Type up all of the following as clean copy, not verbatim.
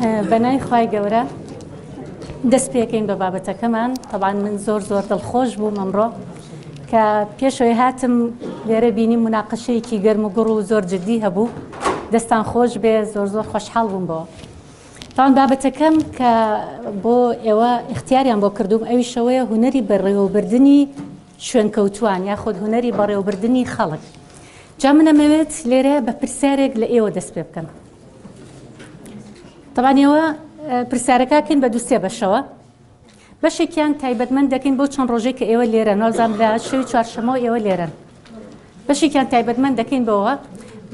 بەناوی خوای گەورە دەست پێکەین بە بابەتەکەمان تەبان من زۆر زۆر دڵخۆش بووم ئەمڕۆ کە پێشەوەی هاتم لێرە بینی مناقەشەیەکی گەرم و گوڕ و زۆر جددی هەبوو دەستان خۆش بێ زۆر زۆر خۆشحاڵ بووم بەوە تاوان بابەتەکەم کە بۆ ئێوە اختیاریان بۆ کردوم ئەویشەوەیە هونەری بەڕێوەبردنی شوێنکەوتووان یاخود هونەری بەڕێوەبردنی خەڵک جا من ئەمەوێت لێرە بە پرسیارێک لە ئێوە دەست پێ بکەم تەبان ئێوە پرسیارەکە کەین بە دووسێ بەشەوە بەشێکیان تایبەتمەند دەکەین بۆ چەند ڕۆژێک کە ئێوە لێرە نازام لە شەوی چوارشەمەوە ئێوە لێرەن بەشێکیان تایبەتمەند دەکەین بەوە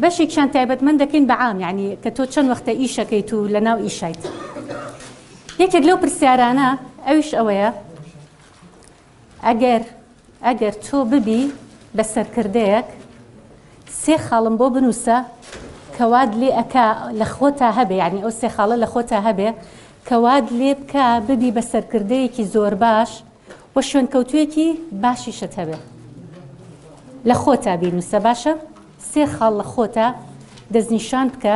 بەشێکیان تایبەتمەند دەکەین بە عام یعنی کە تۆ چەند وەختە ئیشەکەیت و لە ناو ئیشایت یەکێک لەو پرسیارانە ئەویش ئەوەیە ئەگەر ئەگەر تۆ ببی بە سەرکردەیەک سێ خاڵم بۆ بنووسە کە وات لێ ئەکا لە خۆتا هەبێ یعنی ئەو سێ خاڵە لە خۆتا هەبێ کە وات لێ بکا ببی بە سەرکردەیەکی زۆر باش و شوێنکەوتوویەکی باشیشت هەبێ لە خۆتا بینووسە باشە سێ خاڵ لە خۆتا دەستنیشان بکە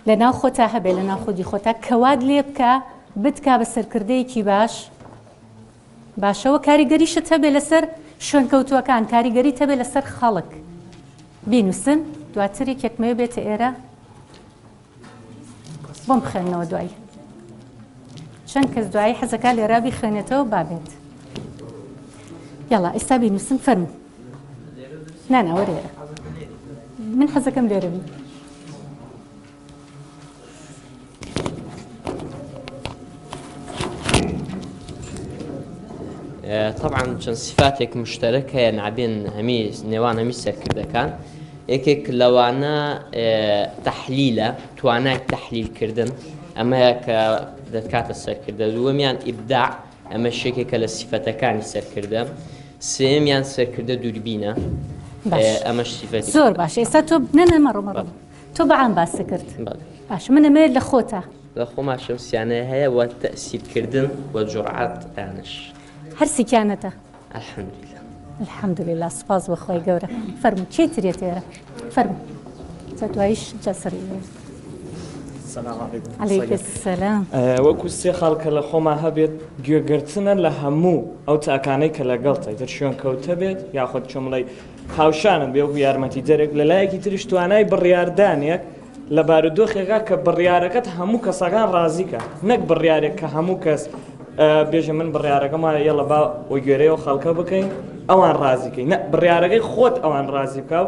لە ناو خۆتا هەبێ لە ناو خودی خۆتا کە وات لێ بکا بتکا بە سەرکردەیەکی باش باشە وە کاریگەریشت هەبێ لەسەر شوێنکەوتووەکان کاریگەریت هەبێ لەسەر خەڵک بینوسن دواتر یەکێکمەوێ بێتە ئێرە بۆم بخوێنەوە دوایی چەند کەس دوایی حەزەکە لێرا بیخوێنێتەوە بابێت یاڵا ئێستا بینوسن فەرموو نانا وەرێرە من حەزەکەم لێرە بی طبعا چەند سیفاتێک مشتەرەک هەیە نابێن هەمی نێوان هەمی سەرکردەکان یەکێک لەوانە تەحلیلە توانای تەحلیلکردن ئەمەیە کە دەتکاتە سەرکردە دووەمیان ئیبداع ئەمەش یەکێکە لە سیفەتەکانی سەرکردە. سێیەمیان سەرکردە دووربینە. باش. ئەمەش سیفەتی زۆر باش ئێستا تۆ نە نە مەڕۆ مەڕۆ تۆ بە عام باست کرد باشە من ئەمەوێت لە خۆتا لە خۆما شەمسیانە هەیە وە تەسیرکردن و جوڕعەت ئانش هەرسیکیانەتە الحمدلله الحمدلله سوپاس بۆ خوای گەورە فەرموو کێ ترێت ئێرە فەرموو جا دواییش جا سەری سلام علیکم علیک السلام وەکو سێ خاڵ کە لە خۆما هەبێت گوێگرتنە لە هەموو ئەو تاکانەی کە لەگەڵتە ئیتر شوێن کەوتە بێت یاخود چۆن بڵێی هاوشانت بێ وەکو یارمەتیدەرێک لە لایەکی تریش توانای بڕیاردانێک لە بارودۆخێکا کە بڕیارەکەت هەموو کەسەکان ڕازیکە نەک بڕیارێک کە هەموو کەس بێژە من بڕیارەکەم وایە یەڵە با وەگوێرەی ئەو خەڵکە بکەین ئەوان ڕازیکەین نە بڕیارەکەی خۆت ئەوان ڕازی بکە و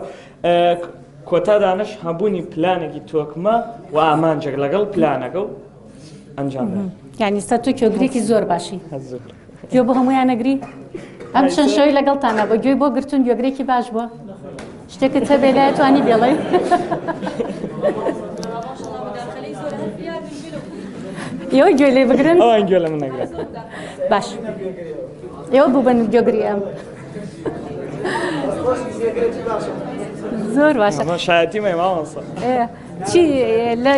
کۆتا دانش هەبوونی پلانێکی تۆکمە و ئامانجێک لەگەڵ پلانەکە و ئەنجام یعنی ستا تۆ گوێگرێکی زۆر باشی گوێ بۆ هەمویان نەگری ئەم چەند شەوی لەگەڵتانە بە گوێی بۆ گرتون گوێگرێکی باش بووە شتێکت هەبێ لای توانی بێڵێ ئێوە گوێ لێ بگرن ئەوان گوێ لە من نەگرن باش ئێوە بوو بن گوێگری ئەم زۆر باشە شایەتی مەی مامۆستا چی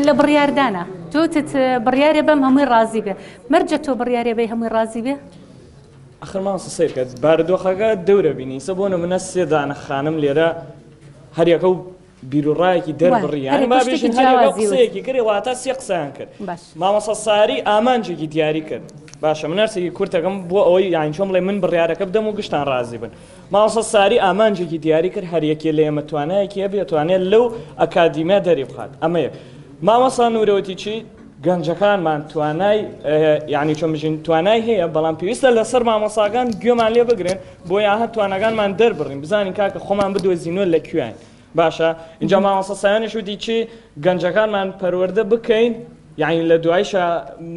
لە بڕیاردانە تۆ تت بڕیارێ بەم هەمووی ڕازی بێ مەرجە تۆ بڕیارێ بەی هەمووی ڕازی بێ ئەخر مامۆستا سەیر کە بارودۆخەکە دەورە بینی سە بۆ نمونە سێ دانە خانم لێرە هەریەکە و بیروڕایەکی دەربڕی یانی با بێژین هەریەکە و قسەیەکی کرد واتە سێ قسەیان کرد مامۆستا ساری ئامانجێکی دیاری کرد باشە من هەرسێکی کورتەکەم بۆ ئەوەی یانی چۆن بڵێ من بڕیارەکە بدەم و گشتان ڕازی بن مامۆستا ساری ئامانجێکی دیاری کرد هەریەکێ لە ئێمە توانایەکی هەبێ توانێت لەو ئەکادیمیا دەری بخات ئەمە یەک مامۆستا نورەوتی چی گەنجەکانمان توانای یعنی چۆن بژین توانای هەیە بەڵام پێویستە لەسەر مامۆساکان گوێمان لێ بگرن بۆ یاهە توانەکانمان دەربڕین بزانین کاکە خۆمان بدۆزینەوە لە کوێین باشە اینجا مامۆستا سایانیش وتی چی گەنجەکانمان پەروەردە بکەین یعنی لە دوایشە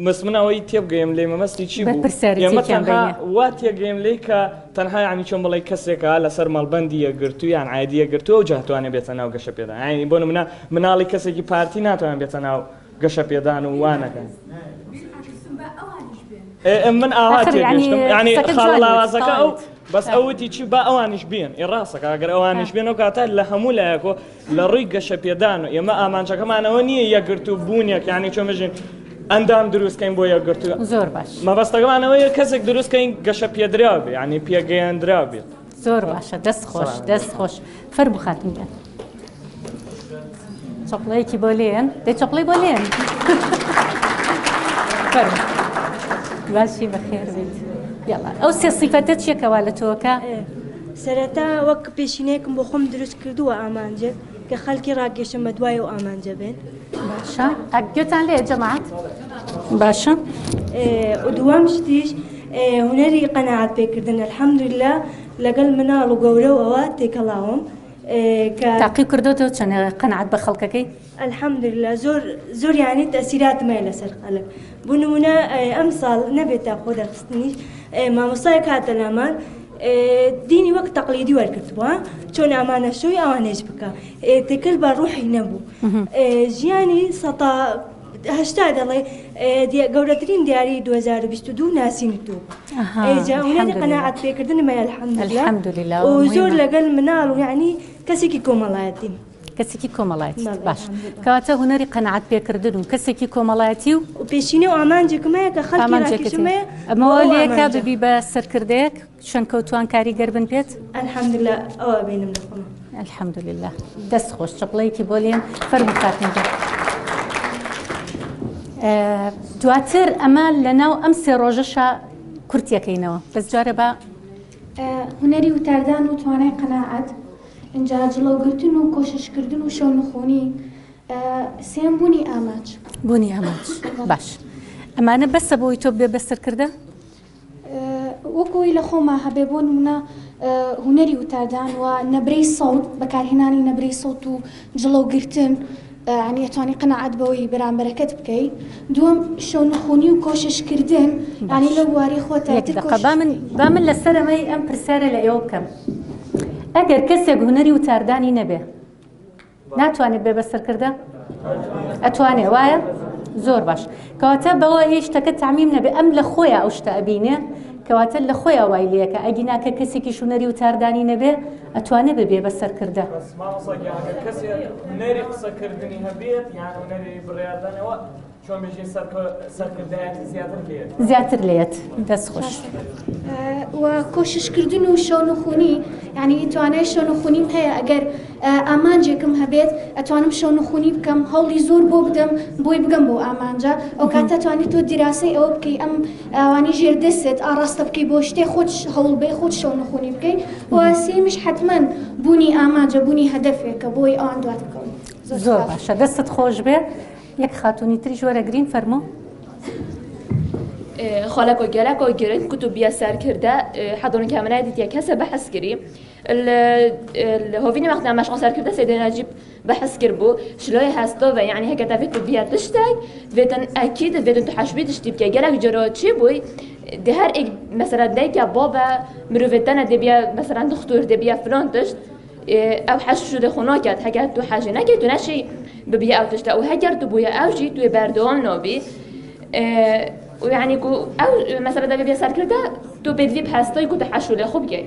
مس من ئەوەی تێبگەیم لێ مەمەستی چی بوو ئێمە تەنها وا تێگەیم لێی کە تەنها یعنی چۆن بڵێ کەسێکە لەسەر مەڵبەندی یەکگرتوو یان عایدی یەکگرتوو ئەو جاتوانێ بێتە ناو گەشەپێدان یعنی بۆ نمونە مناڵی کەسێکی پارتی ناتوانێت بێتە ناو گەشەپێدان و وانەکەن من ئاوا تێگەشتم یعنی خاڵە لاوازەکە ئەو بەس ئەو وتی چی با ئەوانیش بێن ئێ ڕاستەکە ئەگەر ئەوانیش بێن ئەو کاتە لە هەموو لایەکۆ لە ڕووی گەشەپێدان و ئێمە ئامانجەکەمانەوە نییە یەکگرتوو بوونێک یعنی چۆن بژین ئەندام دروستکەین بۆ یەکگرتوو زۆر باش مەبەستەکەمانەوەیە کەسێک دروستکەین گەشە پێدراو بێ یعنی پێگەیەندراو بێت زۆر باشە دەست خۆش دەست خۆش فەرموو خاتون گیان چەپڵەیەکی بۆ لێن دەی چەپڵەی بۆ لێن. باشی بەخێر بیت یاڵا ئەو سێ سیفەتە چیە کەوا لە تۆکە؟ سەرەتا وەک پێشینەیەکم بۆ خۆم دروست کردووە ئامانجێک کە خەلکی ڕاکێشم بە دوای ئەو ئامانجە بێن. باشە گوێتان لێیە جەماعەت؟ باشە. و دووەم شتیش هونەری قەناعەت پێکردن الحمدللە لەگەڵ مناڵ و گەورە و ئەوە تێکەڵاوم کە تاقی کردۆتەوە چەند قەناعەت بە خەڵکەکەی؟ الحمدللە زۆر زۆر یانی تەئسیراتم هەیە لەسەر خەلک بۆ نمونە ئەمساڵ نەبێت تا خۆ دەرخستنیش مامۆستایەک هاتە لامان دینی وەک تەقلیدی وەرگرتووە چۆن ئامانە شۆی ئەوانەیش بکە تێکەل بە ڕوحی نەبوو ژیانی سەتا هەشتا دەڵێ گەورەترین دیاری 2022 ناسینی تۆ هونەری قەناعەت پێکردنم هەیە الحمدلله و زۆر لەگەل مناڵ و یعنی کەسێکی کۆمەڵایەتیم کەسێکی کۆمەڵایەتی باش کەواتە هونەری قەناعەت پێکردن و کەسێکی کۆمەڵایەتی و پێشینە و ئامانجێکم هەیە کە خەڵکی ڕاکێشم هەیە ئەمەوە لێکا ببی بە سەرکردەیەک شوێنکەوتووان کاریگەر بن پێت؟ الحمدللە ئەوە بینم لە خۆم. الحمدللە دەست خۆش چەپڵەیەکی بۆ لێن فەرموو خاتون گیان. دواتر ئەمە لەناو ئەم سێ ڕۆژەشا کورتیەکەینەوە بەس جارە بە هونەری وتاردان و توانای قەناعەت ئینجا جڵەوگرتن و کۆششکردن و شەونخونی سێم بوونی ئامانج. بوونی ئامانج باش ئەمانە بەسە بۆی تۆ بێ بەسەرکردە؟ وەک ئەوەی لە خۆما هەبێ بۆ نمونە هونەری وتاردان و نەبرەی سەوت بەکارهێنانی نەبرەی سەوت و جڵەو گرتن یانی ئەتوانی قەناعەت بەوەی بەرامبەرەکەت بکەی دووەم شەونخونی و کۆشش کردن یانی لەو بواری خۆتا یەک دەقە با من با من لەسەر ئەمەی ئەم پرسیارە لە ئێوە بکەم ئەگەر کەسێک هونەری وتاردانی نەبێ ناتوانێت بێ بە سەرکردە؟ ئەتوانێ وایە؟ زۆر باش کەواتە بەوە ی شتەکە تعمیم نەبێ ئەم لە خۆیان ئەو شتە ئەبینێ کەواتە لە خۆیان وای لەکە ئەگینا کە کەسێکی شوونەری و تاردانی نەبێ ئەتوانێ ببێ بە سەرکردە. هونەری قسەکردنی هەبێت یان هونەری بڕیاردانەوە چۆن بێژین سەرکردایەتی زیاتر لێت زیاتر لێت دەست خۆش. و کۆششکردن و شەونخونی یعنی توانای شەونخونیم هەیە ئەگەر ئامانجێکم هەبێت ئەتوانم شەونخونی بکەم هەوڵی زۆر بۆ بدەم بۆی بگەم بۆ ئامانجە ئەو کاتە توانی تۆ دیراسەی ئەوە بکەی ئەم ئەوانی ژێر دەستت ئاڕاستە بکەی بۆ شتێ خۆت هەوڵ بەی خۆت شەونخونی بکەی و سێیەمیش حەتمەن بوونی ئامانجە بوونی هەدەفێکە بۆی ئەوان دوات بکەون زۆر باشە دەستت خۆش بێ یەک خاتوونی تریش وەرەگرین فەرموو. خالەکە گەلەکە گرنگ کو تو بیە سەرکردە حەدۆن کامنای دیتیە کەسە بەحس کری هۆڤینی وەخت نامەشقە سەرکردە سەیدە نەجیب بەحس کرد بوو شلۆی هەستۆ یعنی هەکە تەڤێت تو بیە تشتێک دڤێتن ئەکید دڤێتن تو حەشبی تشتی بکە گەلەک جۆرە چی بووی دێ هەر ئێک مەسەلەن دایکە بابە مرۆڤێت تەنە دێ بیە مەسەلەن دختور دێ بیە فلان تشت ئەو حەش شودێ خۆ ناکات هەگەر تو حەژێ نەکەی تو نەشی ببیە ئەو تشتە و هەگەر تو بوویە ئەو ژی توێ بەردەوام نابی و یعنی کو ئەو مەسەلە دەبێ بێ سەرکردە تو پێدوی بهەستای کو تو حەش لێ خۆ بکەی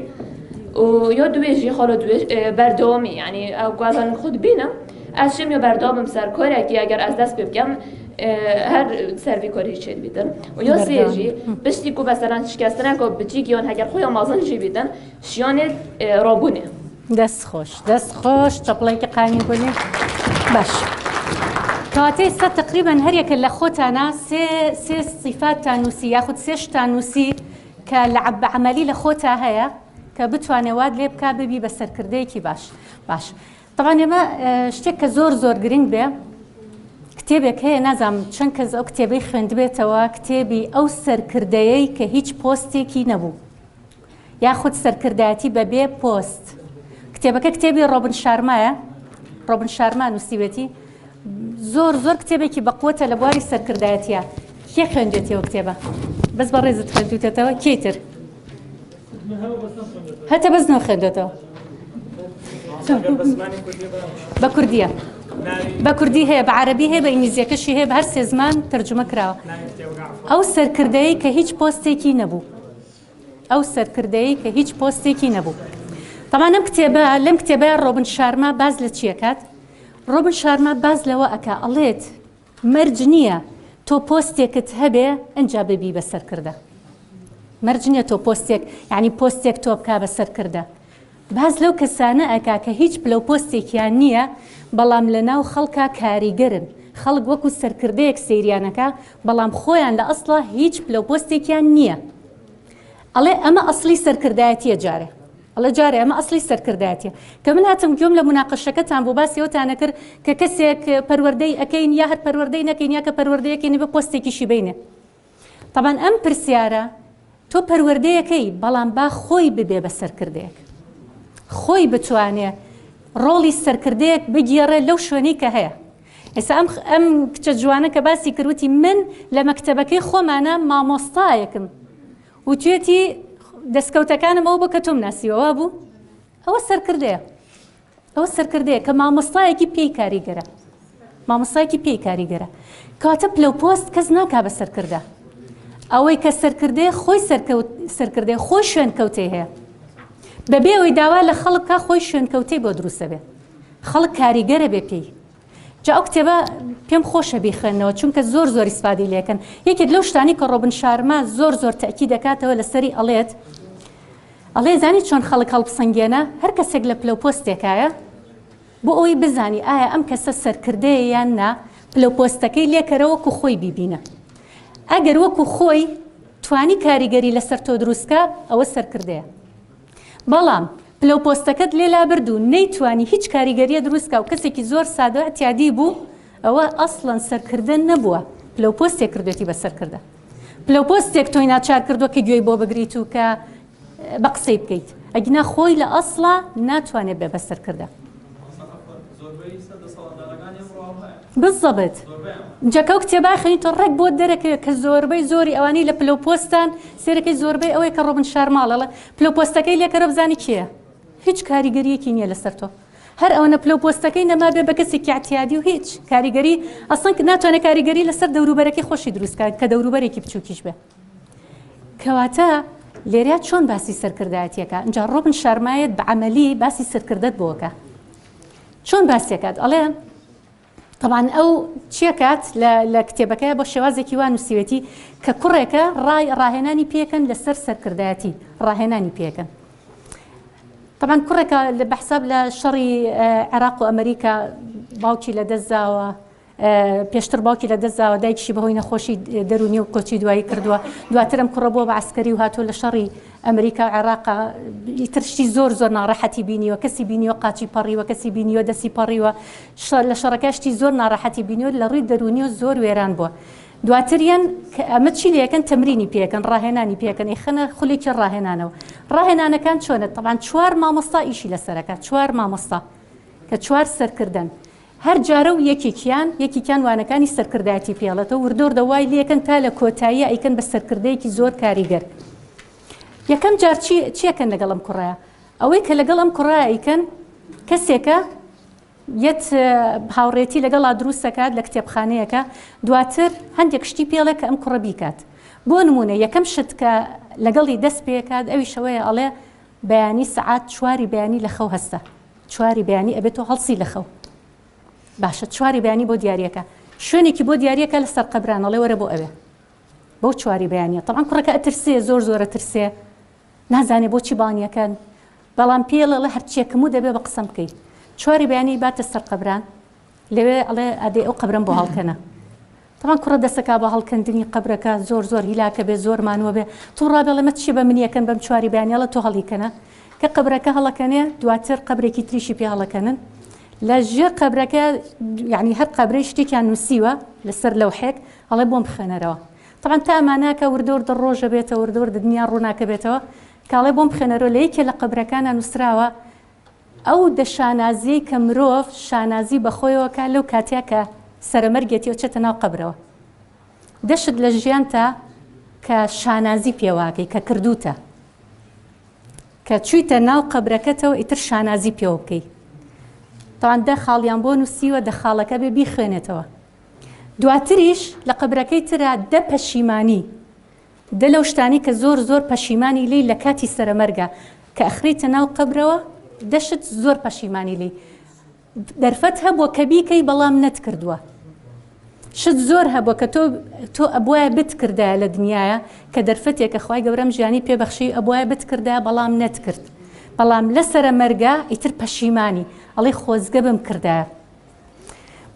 و یا دوێژی خاڵە دوێژ بەردەوامی یعنی ئەو گوازان خود بینم ئەز شم یا بەردەوامم سەر کارێکی ئەگەر ئەز دەست پێ بکەم هەر سەروی کاری چێت بیتن و یا سێژی پشتی کو مەسەلەن شکستنەکە بچیک یان هەگەر خۆیان مازن ژی بیتن شیانێت ڕابوونێ. دەست خۆش دەست خۆش چەپڵێکی قامی بۆ باش کەواتە ئێستا تقریبا هەریەکە لە خۆتانە سێ سێ سیفاتتان نووسی یاخود سێ شتان نووسی کە لە بە عەمەلی لە خۆتا هەیە کە بتوانێ وات لێ بکا ببی بە سەرکردەیەکی باش باش طبعا ئێمە شتێک کە زۆر زۆر گرنگ بێ کتێبێک هەیە نازانم چەند کەس ئەو کتێبەی خوێندبێتەوە کتێبی ئەو سەرکردەیەی کە هیچ پۆستێکی نەبوو یاخود سەرکردایەتی بەبێ پۆست. کتێبەکە کتێبی ڕۆبن شارمایە، ڕۆبن شارما نووسیوێتی. زۆر زۆر کتێبێکی بەقوەتە لە بواری سەرکردایەتیە. کێ خوێندێتیەوە کتێبە؟ بەس بەڕێزت خوێندوتێتەوە کێی تر؟ هەتە بەس نەخوێندێتەوە. بە کوردیە. بە کوردی هەیە بە عەرەبی هەیە بە ئینگلیزیەکەشی هەیە بە هەر سێ زمان تەرجومە کراوە. ئەو سەرکردەیە کە هیچ پۆستێکی نەبوو. ئەو سەرکردەیەی کە هیچ پۆستێکی نەبوو. تەبعەن ئەم کتێبە لەم کتێبەیا ڕۆبن شارما باس لە چی ئەکات؟ ڕۆبن شارما باس لەوە ئەکا ئەڵێت مەرج نییە تۆ پۆستێکت هەبێ ئنجا ببی بە سەرکردە. مەرج نییە تۆ پۆستێک یعنی پۆستێک تۆ بکا بە سەرکردە. باس لەو کەسانە ئەکا کە هیچ پلەو پۆستێکیان نییە بەڵام لە ناو خەڵکا کاریگەرن. خەڵک وەکو سەرکردەیەک سەیریان ئەکا بەڵام خۆیان لە ئەسڵا هیچ پلەو پۆستێکیان نییە. ئەڵێ ئەمە ئەسڵی سەرکردایەتیە جارێ ئەڵێ جارێ ئەمە ئەسڵی سەرکردایەتیە کە من هاتم گوێم لە موناقەشەکەتان بوو باسی ئەوتانە کرد کە کەسێک پەروەردەی ئەکەین یا هەر پەروەردەی نەکەین یا کە پەروەردەیەکەین بە پۆستێکیشی بینێ تەبان ئەم پرسیارە تۆ پەروەردەیەکەی بەڵام با خۆی ببێ بە سەرکردەیەک خۆی بتوانێ ڕۆڵی سەرکردەیەک بگێڕێ لەو شوێنەی کە هەیە ئێستا ئەم ئەم کچە جوانە کە باسی کرد وتی من لە مەکتەبەکەی خۆمانە مامۆستایەکم وتوێتی دەستکەوتەکانم ئەوە بۆ کە تۆم ناسیوە وا بوو ئەوە سەرکردەیە ئەوە سەرکردەیە کە مامۆستایەکی پێی کاریگەرە مامۆستایەکی پێی کاریگەرە کاتە پلە و پۆست کەس ناکا بە سەرکردە ئەوەی کە سەرکردەیە خۆی سەرکردەیە خۆی شوێن کەوتەی هەیە بەبێ ئەوەی داوا لە خەڵک کا خۆی شوێن کەوتەی بۆ دروستە بێ خەڵک کاریگەرە بێ پێی. جا ئەو کتێبە پێم خۆشە بیخوێننەوە چونکە زۆر زۆر ئیسفادەی لێکەن. یەکێک لەو شتانەی کە ڕۆبن شارما زۆر زۆر تەئکید ئەکاتەوە لەسەری ئەڵێت ئەڵێ زانی چۆن خەڵک هەڵبسەنگێنە هەر کەسێک لە پلەو پۆستێکایە بۆ ئەوەی بزانی ئایا ئەم کەسە سەرکردەیە یان نا پلەو پۆستەکەی لێکەرە وەکو خۆی بیبینە ئەگەر وەکو خۆی توانی کاریگەری لەسەر تۆ دروستکە ئەوە سەرکردەیە بەڵام پلەو پۆستەکەت لێ لابرد و نەیتوانی هیچ کاریگەریە دروست کا و کەسێکی زۆر سادەو ئیعتیادی بوو ئەوە ئەسڵەن سەرکردە نەبووە پلەو پۆستێک کردوێتی بە سەرکردە پلەو پۆستێک تۆی ناچار کردووە کە گوێی بۆ بگریت و کە بە قسەی بکەیت ئەگینا خۆی لە ئەسڵا ناتوانێت بێ بە سەرکردە. بالضبط جا کە ئەو کتێبە ئەخوێنیتەوە ڕێک بۆت دەرەکەوێت کە زۆربەی زۆری ئەوانەی لە پلە و پۆستان سێرەکەی زۆربەی ئەوەیە کە ڕۆبن شارما ئەڵێ پلە و پۆستەکەی لێکەرە بزانی کێیە هیچ کاریگەریەکی نییە لەسەر تۆ هەر ئەوەنە پلە و پۆستەکەی نەمابێ بە کەسێکی اعتیادی و هیچ کاریگەری ئەسڵەن ناتوانێت کاریگەری لەسەر دەوروبەرەکەی خۆشی دروست کات کە دەوروبەرێکی بچووکیش بێ کەواتە لێرە چۆن باسی سەرکردایەتیەکە ئینجا ڕۆبن شارمایەت بە عەمەلی باسی سەرکردەت بۆکە چۆن باسیەکات ئەڵێ تەبعەن ئەو چیەکات لە کتێبەکەی بۆ شێوازێکی وا نووسیوێتی کە کوڕێکە ڕای ڕاهێنانی پێکەن لەسەر سەرکردایەتی ڕاهێنانی پێکەن طبعا کوڕێکە لە بەحساب لە شەڕی عێراق و ئەمریکا باوکی لە دەستداوە پێشتر باوکی لە دەست داوە، دایکیشی بەهۆی نەخۆشی دەروونیەوە کۆچی دوایی کردووە، دواتر ئەم کوڕە بووە بە عەسکەری و هاتووە لە شەڕی ئەمریکا و عێراقا ئیتر شتی زۆر زۆر ناڕەحەتی بینیوە، کەسی بینیوە قاچی پەڕیوە، کەسی بینیوە دەستی پەڕیوە، لە شەڕەکە شتی زۆر ناڕەحەتی بینیوە، لە ڕووی دەروونیەوە زۆر وێران بووە. دواتر یەن کە ئەمە چی لێکەن تەمرینی پێکەن ڕاهێنانی پێکەن ئەیخەنە خولێکی ڕاهێنانەوە ڕاهێنانەکان چۆنە تەبعەن چوار مامۆستا ئیشی لەسەرەکە چوار مامۆستا کە چوار سەرکردەن هەر جارە و یەکێکیان یەکێکیان وانەکانی سەرکردایەتی پێڵێتەوە وردەوردە وای لێکەن تا لە کۆتاییا ئەیکەن بە سەرکردەیەکی زۆر کاریگەر. یەکەم جار چی چیەکەن لەگەڵ ئەم کوڕەیا؟ ئەوەی کە لەگەڵ ئەم کوڕە ئەیکەن کەسێکە یەت هاوڕێتی لەگەڵا دروست دەکات لە کتێبخانەیەکە دواتر هەندێک شتی پێڵێ کە ئەم کوڕە بیکات بۆ نمونە یەکەم شت کە لەگەڵی دەست پێکات ئەویش ئەوەیە ئەڵێ بەیانی سەعات چواری بەیانی لە خەو هەستە چواری بەیانی ئەبێت تۆ هەڵسی لە خەو باشە چواری بەیانی بۆ دیارەکە شوێنێکی بۆ دیارەکە لە سەر قەبران ئەڵێ وەرە بۆ ئەوێ بەو چواری بەیانە تەبعەن کوڕەکە ئەترسێ زۆر زۆرە ترسێ نازانێ بۆچی بانیەکەن بەڵام پێڵێ هەرچێکم و دەبێ بە قسەم بکەی چواری بەیانی باتە سەر قەبران لەوێ ئەڵێ ئەدەی ئەو قەبرەم بۆ هەڵکەنە. تەبعەن کوڕە دەسەکا بە هەڵکەندنی قەبرەکە زۆر زۆر هیلاکە بێ زۆر مانووە بێ توڕا بێ ئەڵێ مە چیە بە منی ئەکەن بەم چواری بەیانی ئەڵێ تۆ هەڵیکەنە کە قەبرەکە هەڵەکەنێ دواتر قەبرێکی تریشی پێ هەڵەکەنن لە ژێر قەبرەکە یعنی هەر قەبرەی شتێکیان نووسیوە لەسەر لەوحێک ئەڵێ بۆم بخوێنەرەوە تەبعەن تا ئەماناکە وردە وردە ڕۆژە بێتەوە وردە وردە دنیا ڕووناکە بێتەوە کاڵێ بۆم بخوێنەرەوە لە یەکێ لە قەبرەکانە نووسراوە ئەو دە شانازیەی کە مرۆڤ شانازی بە خۆیەوە کا لەو کاتیا کە سەرەمەرگێتی و چێتە ناو قەبرەوە. دە شت لە ژیانتا کە شانازی پێوەکەی کە کردووتە. کە چوویتە ناو قەبرەکەتەوە ئیتر شانازی پێوە بکەی. تاوان دە خاڵیان بۆ نووسیوە دە خاڵەکە بێ بیخوێنێتەوە. دواتریش لە قەبرەکەی ترا دە پەشیمانی دە لەو شتانەی کە زۆر زۆر پەشیمانی لێی لە کاتی سەرەمەرگا کە ئەخرێیتە ناو قەبرەوە دە شت زۆر پەشیمانی لێی دەرفەت هەبووە کە بیکەی بەڵام نەتکردووە شت زۆر هەبووە کە تۆ تۆ ئەبوایە بتکردایە لە دنیاە کە دەرفەتێکە خوای گەورەم ژیانی پێبەخشی ئەبوایە بتکردایە بەڵام نەتکرد بەڵام لە سەرەمەرگا ئیتر پەشیمانی ئەڵێ خۆزگە بمکردایە.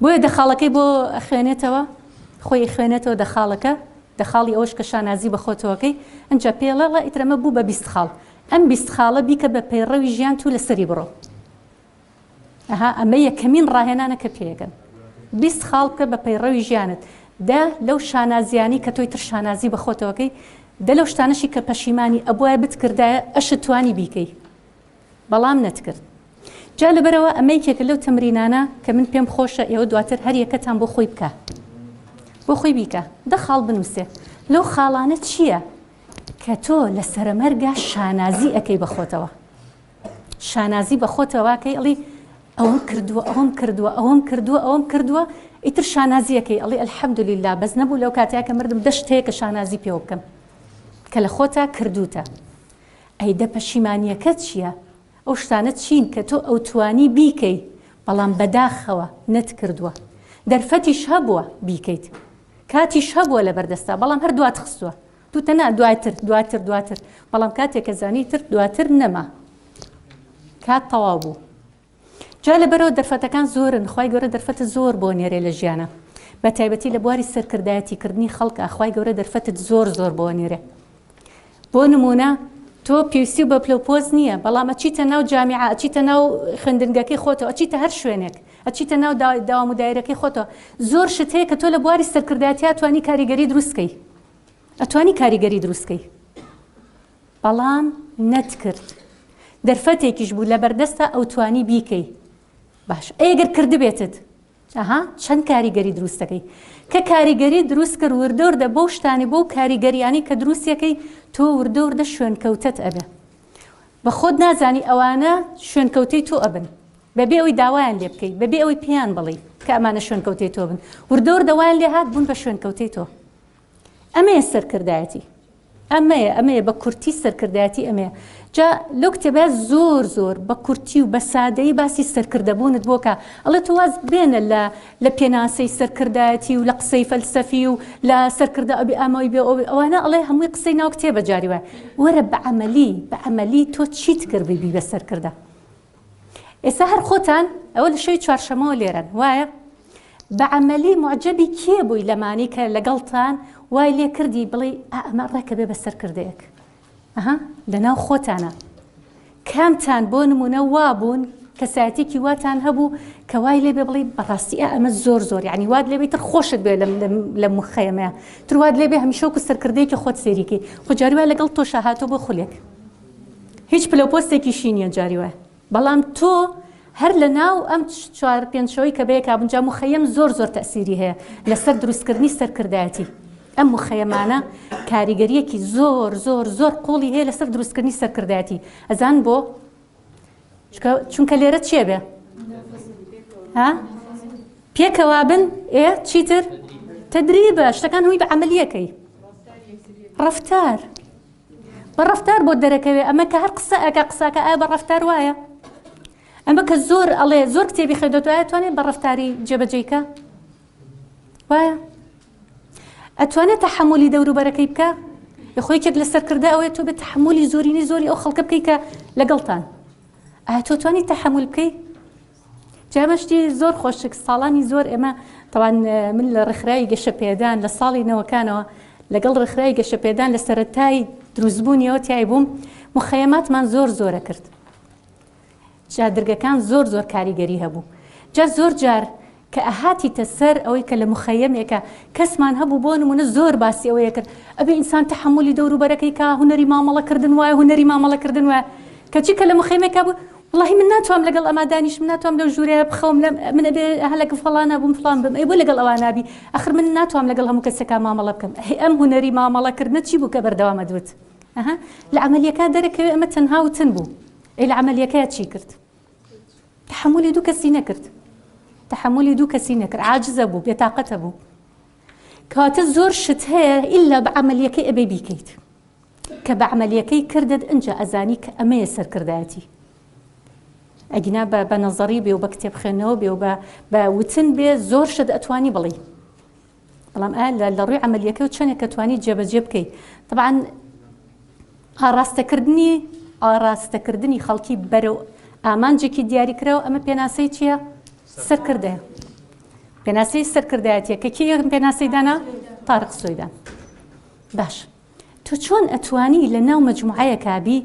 بۆیە دەخاڵەکەی بۆ ئەخوێنێتەوە، خۆی ئەخوێنێتەوە دەخاڵەکە، دەخاڵی ئەوەش کە شانازی بە خۆتەوەکەی، ئنجا پێی ئەڵێ ئەڵێ ئیتر ئەمە بوو بە 20 خاڵ، ئەم 20 خاڵە بیکە بە پەیڕەوی ژیانت و لەسەری بڕۆ. ئەها ئەمە یەکەمین ڕاهێنانە کە پێیەکەن. 20 خاڵ بکە بە پەیڕەوی ژیانت. دە لەو شانازیانەی کە تۆی تر شانازی بە خۆتەوەکەی، دە لەو شتانەشی کە پەشیمانی ئەبوایە بتکردایە ئەشت توانی بیکەی. بەڵام نەتکرد. جا لەبەرئەوە ئەمە یەکێکە لەو تەمرینانە کە من پێم خۆشە ئێوە دواتر هەر یەکەتان بۆ خۆی بکا. بۆ خۆی بیکا. دە خاڵ بنووسێ. لەو خاڵانە چییە کە تۆ لە سەرەمەرگا شانازی ئەکەی بە خۆتەوە؟ شانازی بە خۆتەوە ئەکەی ئەڵێی ئەوەم کردووە، ئەوەم کردووە، ئەوەم کردووە، ئەوەم کردووە، ئیتر شانازی ئەکەی ئەڵێی الحمدللە بەس نەبوو لەو کاتەیا کە مردم دە شت هەیە کە شانازی پێوە بکەم کە لە خۆتا کردووتە. ئەی دە پەشیمانیەکەت چیە؟ ئەو شتانە چین کە تۆ ئەوتوانی بیکەی بەڵام بەداخەوە نەتکردووە؟ دەرفەتیش هەبووە بیکەیت کاتیش هەبووە لەبەردەستا بەڵام هەر دوات خستووە توتە نا دواتر دواتر دواتر بەڵام کاتێک کە زانی تر دواتر نەما کات تەواو بوو. جا لەبەرئەوە دەرفەتەکان زۆرن خوای گەورە دەرفەتت زۆر بۆ نێرێ لە ژیانا بە تایبەتی لە بواری سەرکردایەتی کردنی خەڵکا خوای گەورە دەرفەتت زۆر زۆر بۆ نێرێ بۆ نمونە تۆ پێویستی بە پلە و پۆست نییە بەڵام ئەچیتە ناو جامیعە ئەچیتە ناو خوێندنگەکەی خۆتەوە ئەچیتە هەر شوێنێک ئەچیتە ناو داوام و دایرەکەی خۆتەوە زۆر شت هەیە کە تۆ لە بواری سەرکردایەتیا توانی کاریگەری دروستکەی ئەتوانی کاریگەری دروستکەی بەڵام نەتکرد دەرفەتێکیش بوو لەبەردەستا ئەوتوانی بیکەی باش ئەی گەر کردبێتت ئەها چەند کاریگەری دروست دەکەی کە کاریگەری دروست کرد وردە وردە بەو شتانی بەو کاریگەریانی کە دروستیەکەی تۆ وردە وردە شوێنکەوتەت ئەبێ بە خۆت نازانی ئەوانە شوێنکەوتەی تۆ ئەبن بەبێ ئەوەی داوایان لێ بکەی بەبێ ئەوەی پێیان بڵێی کە ئەمانە شوێنکەوتەی تۆ بن وردە وردە وایان لێ هات بوون بە شوێنکەوتەی تۆ ئەمەیە سەرکردایەتی ئەمەیە ئەمەیە بە کورتی سەرکردایەتی ئەمەیە جا لەو کتێبە زۆر زۆر بە کورتی و بە سادەیی باسی سەرکردەبوونت بۆ کە ئەڵێ تۆ واز بێنە لە لە پێناسەی سەرکردایەتی و لە قسەی فەلسەفی و لە سەرکردە ئەبی ئامەوی بێ ئەوی ئەوانە ئەڵێ هەمووی قسەی ناو کتێبە جاری وایە وەرە بە عەمەلی بە عەمەلی تۆ چیت کرد ببی بە سەرکردە ئێستا هەر خۆتان ئەوە لە شەوی چوارشەمەوە لێرەن وایە؟ بە عەمەلی موعجەبی کێ بووی لەمانی کە لەگەڵتان وای لێ کردی بڵێی ئا ئەمە ڕێکە بێ بە سەرکردەیەک ئەها لەناو خۆتانە کامتان بۆ نمونە وابوون کەسایەتێکی واتان هەبوو کە وای لێ بێ بڵێ بەڕاستی ئا ئەمە زۆر زۆر یعنی وات لێ بێ تر خۆشت بێ لەم لەم مخەیەمەیە تر وات لێ بێ هەمیشە وەکو سەرکردەیەکی خۆت سەیریکەی خۆ جاری وایە لەگەڵ تۆشا هاتۆ بۆ خولێک هیچ پلەو پۆستێکیشی نییە جاری وایە بەڵام تۆ هەر لە ناو ئەم چوار پێنج شەوەی کە بەیەکا بوون جا موخەیەم زۆر زۆر تەئسیری هەیە لەسەر دروستکردنی سەرکردایەتی ئەم موخەیەمانە کاریگەریەکی زۆر زۆر زۆر قوڵی هەیە لەسەر دروستکردنی سەرکردایەتی ئەزان بۆ چونکە لێرە چێ بێ ها پێکەوە بن ئێ چیتر تدریبە شتەکان هەمووی بە عملیەکەی ڕفتار بە ڕەفتار بۆت دەرەکەوێ ئەمە کە هەر قسە ئەکا قساکە ئایا بە ڕەفتار وایە ئەمە کە زۆر ئەڵێ زۆر کتێبی خوێندۆتەوە ئایا توانێت بە ڕەفتاری جێبەجێی کە وایە ئەتوانێت تەحەمولی دەوروبەرەکەی بکە یخۆ یەکێک لە سەرکردە ئەوەیە تۆ بێت تەحەمولی زۆرینەی زۆری ئەو خەڵکە بکەی کە لەگەڵتان ئایا تۆ توانی تەحەمول بکەی جا ئەمە شتی زۆر خۆشک ساڵانی زۆر ئێمە تەوان من لە ڕێکخراوی گەشەپێدان لە ساڵی نەوەکانەوە لەگەڵ ڕێکخراوی گەشەپێدان لە سەرەتای دروستبوونیەوە تیای بووم مخەیەماتمان زۆر زۆرە کرد جادرگەکان زۆر زۆر کاریگەری هەبوو جا زۆر جار کە ئەهاتیتە سەر ئەوەی کە لە مخەیەمێکە کەسمان هەبوو بۆ نمونە زۆر باسی ئەوەیە کرد ئەبێ ئینسان تەحەمولی دەوروبەرەکەی کا هونەری مامەڵەکردن وایە هونەری مامەڵەکردن وایە کەچی کە لە مخەیەمێکا بوو وەڵاهی من ناتوام لەگەڵ ئەما دانیشم ناتوام لەو ژوورەیە بخەوم لەم من ئەبێ ئەها لەگەڵ فڵانە بووم فڵان بم ئەی بۆ لەگەڵ ئەوان نابی ئەخر من ناتوام لەگەڵ هەموو کەسێکا مامەڵە بکەم ئەهی ئەم هونەری مامەڵەکردنە چی بوو کە بەردەوام ئەدوت ئەها لە عەمەلیەکە دەرەکەوێ ئەمە تەنها وتن بوو ئەی لە عەمەلیەکەیا چی کرد تەحەمولی دوو کەسی نەکرد تەحەمولی دوو کەسی نەکرد عاجزە بوو بێتاقەتە بوو کەواتە زۆر شت هەیە ئیلا بە عەمەلیەکەی ئەبێ بیکەیت کە بە عەمەلیەکەی کردت ئنجا ئەزانی کە ئەمەیە سەرکردایەتی ئەگینا بە بە نەزەڕی بێ و بە کتێب خوێندنەوە بێ و بە بە وتن بێ زۆر شت ئەتوانی بڵێی بەڵام ئایا لە لە ڕووی عەمەلیەکەی و چەندێک کە توانی جێبەجێ بکەی طبعا ئاراستەکردنی ئاراستەکردنی خەڵکی بەرەو ئامانجێکی دیاریکراو ئەمە پێناسەی چییە؟ سەرکردەیە. پێناسەی سەرکردایەتیە کە کێ یەکەم پێناسەی دانا؟ تارق سوەیدان. باش تۆ چۆن ئەتوانی لە ناو مەجموعەیەکا بی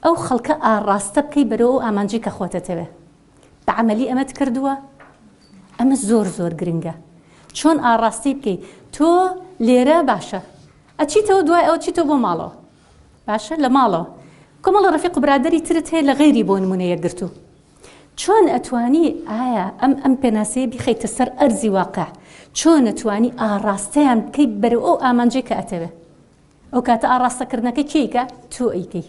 ئەو خەڵکە ئاڕاستە بکەی بەرەو ئەو ئامانجەی کە خۆتەتەوێ؟ بە عەمەلی ئەمەت کردووە؟ ئەمە زۆر زۆر گرنگە چۆن ئاڕاستەی بکەی تۆ لێرە باشە ئەچیتەوە دوای ئەوە چیتەوە بۆ ماڵەوە باشە لە ماڵەوە کۆمەڵە ڕەفیق و برادەری ترت هەیە لە غەیری بۆ نمونە یەکگرتوو چۆن ئەتوانی ئایا ئەم ئەم پێناسەیە بیخەیتە سەر ئەرزی واقع چۆن ئەتوانی ئاڕاستەیان بکەی بەرەو ئەو ئامانجەی کە ئەتەوێ ئەو کاتە ئاڕاستەکردنەکە کێ ئەیکا تۆ ئەیکەی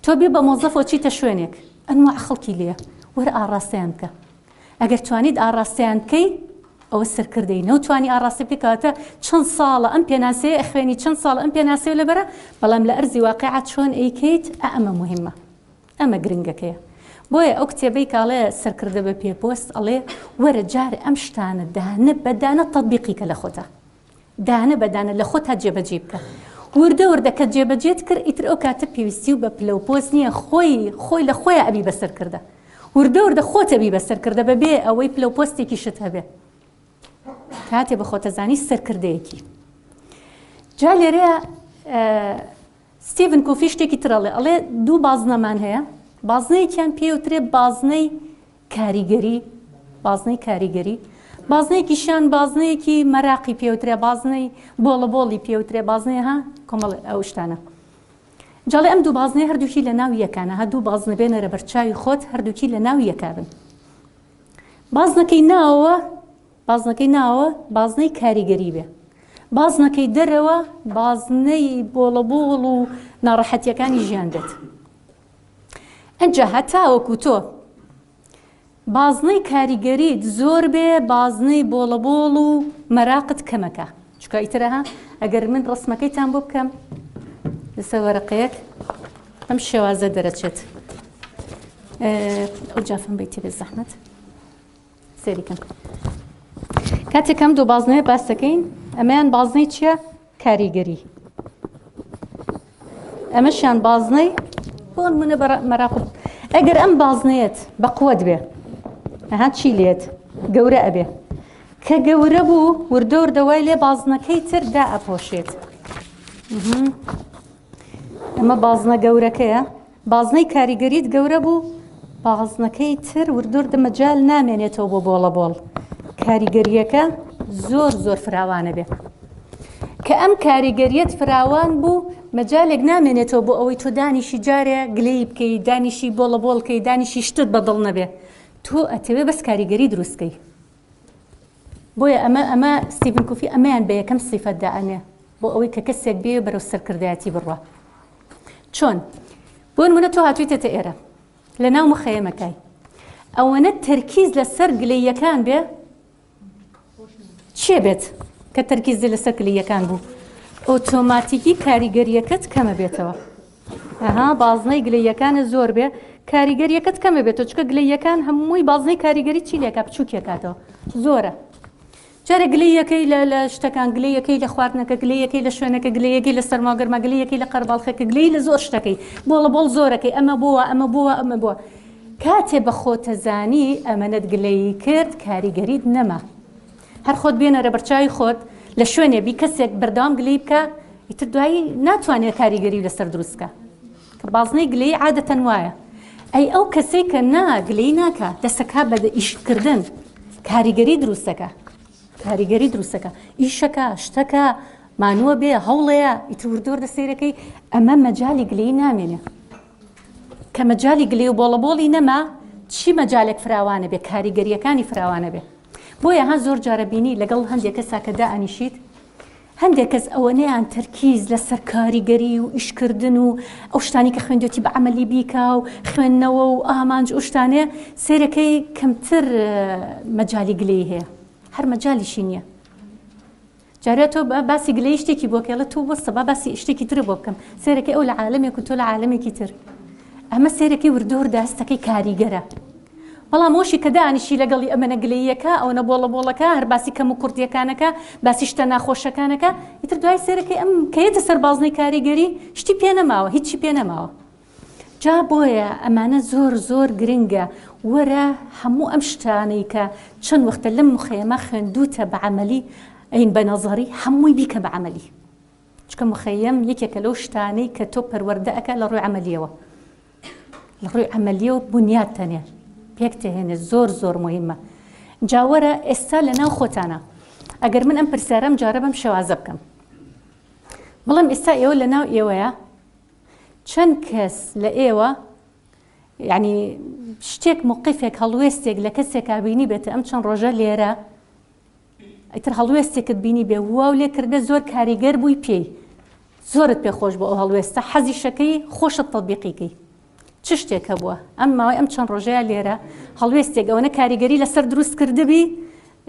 تۆ بێ بە مۆزەفەوە چیتە شوێنێک ئەنواع خەڵکی لێیە وەرە ئاڕاستەیان بکە ئەگەر توانیت ئاڕاستەیان بکەی ئەوە سەرکردەی نەوتوانی ئاڕاستە بکەی کەواتە چەند ساڵە ئەم پێناسەیە ئەخوێنی چەند ساڵ ئەم پێناسەیە لەبەرە بەڵام لە ئەرزی واقیعا چۆن ئەیکەیت ئە ئەمە موهیمە ئەمە گرنگەکەیە بۆیە ئەو کتێبەی کە ئەڵێ سەرکردە بە پێ پۆست ئەڵێ وەرە جارێ ئەم شتانە دانە بە دانە تەتبیقی کە لە خۆتا دانە بە دانە لە خۆتا جێبەجێی بکە وردە وردە کە جێبەجێت کرد ئیتر ئەو کاتە پێویستی و بە پلە و پۆست نییە خۆی خۆی لە خۆیا ئەبی بە سەرکردە وردە وردە خۆت ئەبی بە سەرکردە بەبێ ئەوەی پلە و پۆستێکیشت هەبێ کاتێ بە خۆتەزانی سەرکردەیەکی جا لێرەیە ستیڤن کۆفی شتێکی تر ئەڵێ، ئەڵێ دوو بازنەمان هەیە، بازنەیەکیان پێی وترێ بازنەی کاریگەری، بازنەی کاریگەری، بازنەیەکیشیان بازنەیەکی مەراقی پێ وترێ، بازنەی بۆڵە بۆڵی پێ وترێ، بازنەی ها کۆمەڵ ئەو شتانە. جاڵێ ئەم دوو بازنەیە هەردووکی لە ناو یەکانە، ها دوو بازنە بێنەرە بەرچاوی خۆت هەردووکی لە ناو یەکا بن. بازنەکەی ناوەوە بازنەکەی ناوەوە بازنەی کاریگەری بێ بازنەکەی دەرەوە بازنەی بۆڵەبۆڵ و ناڕەحەتیەکانی ژیان بێت ئەجا هەتاوەکو تۆ بازنەی کاریگەریت زۆر بێ بازنەی بۆڵەبۆڵ و مەراقت کەمەکە چکە ئیترەها ئەگەر من ڕسمەکەیتان بۆ بکەم لەسەر وەرەقەیەک ئەم شێوازە دەرەچێت ئەو جافم بیتی بێ زەحمەت سەیری کەن کاتێک ئەم دوو بازنەیە باس دەکەین ئەمەیان بازنەی چییە کاریگەری ئەمەشیان بازنەی بۆ نمونە مەراقب ئەگەر ئەم بازنەیەت بە قوت بێ ئەها چی لێت گەورە ئەبێ کە گەورە بوو وردە وردە وای لێ بازنەکەی تر دا ئەپۆشێت ئەمە بازنە گەورەکەیە بازنەی کاریگەریت گەورە بوو، بازنەکەی تر وردوردە مەجال نامێنێتەوە بۆ بۆڵە بۆڵ، کاریگەرییەکە زۆر زۆر فراوانە بێ. کە ئەم کاریگەریەت فراوان بوو، مەجالێک نامێنێتەوە بۆ ئەوەی تۆ دانیشی جارێ گلەیی بکەی، دانیشی بۆڵە بۆڵ کەی، دانیشی شتت بە دڵ نەبێ. تۆ ئەتەوێ بەس کاریگەری دروست کەی. بۆیە ئەمە ئەمە ستیڤن کوفی ئەمەیان بە یەکەم سیفەت دائەنێ بۆ ئەوەی کە کەسێک بێ بەرەو سەرکردایەتی بڕوا. چۆن؟ بۆ نمونە تۆ هاتوویتەتە ئێرە لە ناو مخەیەمەکای ئەوەنە تەرکیز لەسەر گلەیەکان بێ چێ بێت کە تەرکیز لەسەر گلەیەکان بوو ئۆتۆماتیکی کاریگەریەکەت کەمە بێتەوە ئەها بازنەی گلەیەکانە زۆر بێ کاریگەریەکەت کەمە بێتەوە چکە گلەیەکان هەمووی بازنەی کاریگەری چی لێکا بچووکێکاتەوە زۆرە جارێ گلەییەکەی لە لە شتەکان، گلەییەکەی لە خواردنەکە، گلەییەکەی لە شوێنەکە، گلەییەکەی لە سەرما و گەرما، گلەییەکەی لە قەرەباڵخەکە، گلەیی لە زۆر شتەکەی، بۆڵە بۆڵ زۆرەکەی، ئەمە بۆ وا، ئەمە بۆ وا، ئەمە بۆ وا. کاتێ بە خۆتەزانی ئەمەنەت گلەیی کرد، کاریگەریت نەما. هەر خۆت بێنەرە بەرچاوی خۆت، لە شوێنێ بی کەسێک بەردەوام گلەیی بکا، ئیتر دوایی ناتوانێ کاریگەری لەسەر دروست بکا. کە بازنەی گلەیی عادەتەن وایە. ئەی ئەو کەسەی کە نا گلەیی ناکا دەسەکا بە ئیشکردن کاریگەری دروستەکە کاریگەری دروستەکە ئیشەکە شتەکە مانووە بێ هەوڵەیە ئیتر وردوردە سەیرەکەی ئەمە مەجالی گلەیی نامێنێ کە مەجالی گلەی و بۆڵەبۆڵی نەما چی مەجالێک فراوانە بێ کاریگەریەکانی فراوانە بێ بۆیە ها زۆر جارە بینی لەگەڵ هەندێک کەسا کە دائەنیشیت هەندێک کەس ئەوەنەیان تەرکیز لەسەر کاریگەری و ئیشکردن و ئەو شتانی کە خوێندوێتی بە عەمەلی بیکا و خوێندنەوە و ئامانج و شتانەیە سەیرەکەی کەمتر مەجالی گلەیی هەیە هەر مەجالیشی نییە جارێ تۆ باسی گلەیی شتێکی بۆ کێڵە تۆ وەستە با باسی شتێکی تر بۆ بکەم سەیرەکەی ئەو لە عالەمێک و تۆ لە عالەمێکی تر ئەمە سەیرەکەی وردە وردە هەستەکەی کاریگەرە بەڵام ئەوشی کە دانیشی لەگەڵی ئەمەنە گلەییەکە ئەوەنە بۆڵە بۆڵەکە هەر باسی کەم و کوڕتیەکانەکە باسی شتە ناخۆشەکانەکە ئیتر دوای سەیرەکەی ئەم کە یەتە سەر بازنەی کاریگەری شتی پێ نەماوە هیچی پێ نەماوە. جا بۆیە ئەمانە زۆر زۆر گرنگە وەرە هەموو ئەم شتانەی کە چەند وەختە لەم مخەیەمە خوێندووتە بە عەمەلی ئەین بە نەزەری هەمووی بیکە بە عەمەلی چونکە مخەیەم یەکێکە لەو شتانەی کە تۆ پەروەردە ئەکا لە ڕووی عەمەلیەوە لە ڕووی عەمەلیەوە بنیات تەنێ پێک تهێنێ زۆر زۆر مهمە جا وەرە ئێستا لە ناو خۆتانە ئەگەر من ئەم پرسیارەم جارە بەم شێوازە بکەم بڵێم ئێستا ئێوە لە ناو ئێوەیە چەند کەس لە ئێوە یعنی شتێک موقفێک هەڵوێستێک لە کەسێکا بینی بێتە ئەم چەند ڕۆژە لێرە ئیتر هەڵوێستێکت بینی بێ واو لێ کردبێ زۆر کاریگەر بووی پێی زۆرت پێ خۆش بۆ ئەو هەڵوێستە حەزیشەکەی خۆشت تەتبیقی کەی چ شتێک هەبووە ئەم ماوەی ئەم چەند ڕۆژەیە لێرە هەڵوێستێک ئەوەنە کاریگەری لەسەر دروست کردبی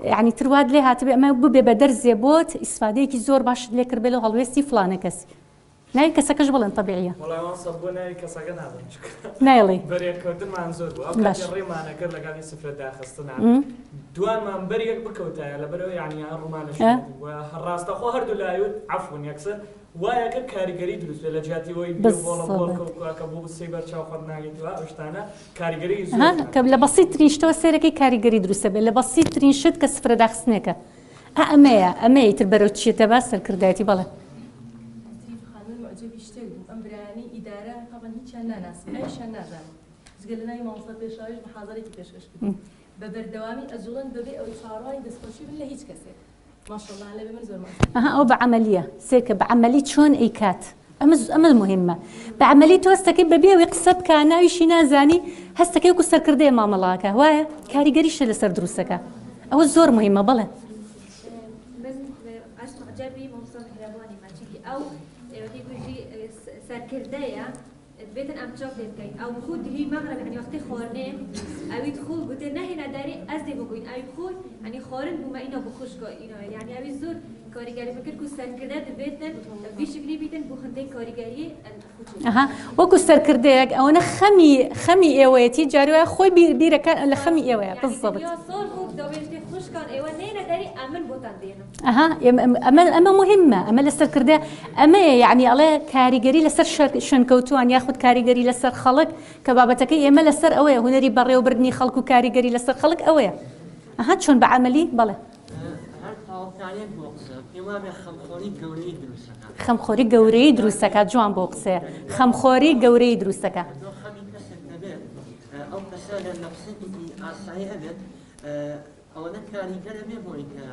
یعنی تروات لێ هاتبێ ئەمە ببێ بە دەرزێ بۆت ئیسفادەیەکی زۆر باشت لێ کردبێ لەو هەڵوێستی فڵانە کەس ناوی کەسەکەش بڵێن تەبیعیە. وەڵای مامۆستا بۆ ناوی کەسەکە ناڵێم چونکە نایڵێی. بەرێککەوتنمان زۆر بوو ئەو باش. کاتێ ڕێمانە کرد لە کاتی سفرە داخستنا دوانمان بەر یەک بکەوتایە لەبەرئەوەی یانی هەر ڕوومان لە ئە. شوێنێک بوو هەر ڕاستەخۆ هەردوو لایوت عەفون یەکسەر وایە کرد کاریگەری دروست بێت لە جیاتی ئەوەی بێ بۆڵە بۆڵ بالضبط. کەوتوە کە بۆ سەی بەرچاو خۆت ناگەیت و ئەو شتانە کاریگەری ها زۆر کە لە بەسیترین شتەوە سەیرەکەی کاریگەری دروست ئەبێت لە بەسیترین شت کە سفرە داخستنێکە ئا ئەمەیە ئەمەیە ئیتر بەرەو چیە دەبا سەرکردایەتی بەڵێ. تریف خان من موعجەبی شتێک بووم ئەم برایانەی ئیدارە تەبعەن هیچیان ناناسم ناویشیان نازانم جگە لە ناوی مامۆستا پێشڕەویش محازەرێکی پێشکەش کردم بە بەردەوامی ئەجوڵێن بەبێ ئەوەی چاوەڕوانی دەستخۆشی بن لە هیچ کەسێک ماشاءاللە لەبێ من زۆر موعجەبی ئەها ئەوە بە عەمەلیە سەیرکە بە عەمەلی چۆن ئەیکات ئەمە ئەمە موهیمە بە عەمەلی تۆ هەستەکەی بەبێ ئەوەی قسە بکا ناویشی نازانی هەستەکەی وەکو سەرکردەیە مامەڵە ئەکا وایە کاریگەریشە لەسەر دروستەکە ئەوە زۆر موهیمە بەڵێ. من ئەز معجبی مامۆستا میهرەبانیمە چونکی ئەو وەکی گوژی سەرکردەیە دبێتن ئەم چاپ لێ بکەین ئەو بخو دهی مەغرب یعنی وەختی خواردنێ ئەوی دخو گوتێ نەهێنە دەرێ ئەز دێ بگوین ئەوی بخو یعنی خوارن بوومە ئینا بخوشکا ئینا یعنی ئەوی زۆر کاریگەری بکرد کو سەرکردە دبێتن ڤی شکلی بیتن بو هندەی کاریگەری ئەها وەکو سەرکردەیەک ئەوەنە خەمی خەمی ئێوەیەتی جاری وایە خۆی بیر بیرەکە لە خەمی ئێوەیە بالضبط ئەها ئەمە ئەمە مهمە ئەمە لە سەرکردە ئەمەیە یعنی ئەڵێ کاریگەری لەسەر شوێنکەوتوان یاخود کاریگەری لەسەر خەڵک کە بابەتەکەی ئێمە لەسەر ئەوەیە هونەری بەڕێوەبردنی خەڵک و کاریگەری لەسەر خەڵک ئەوەیە ئەها چۆن بە عەمەلی بەڵێ هەر تەواوکاریەک بۆ قسە پێم وابێ خەمخۆری گەورەی دروستەکات. خەمخۆری گەورەی دروستەکات جوان بۆ قسەیە خەمخۆری گەورەی دروستەکا. تۆ خەمی کەسێک نەبێت ئەو کەسە لە نەفسێتێکی ئاسایی هەبێت ئەوەنە کاریگەرە بێ بۆی کە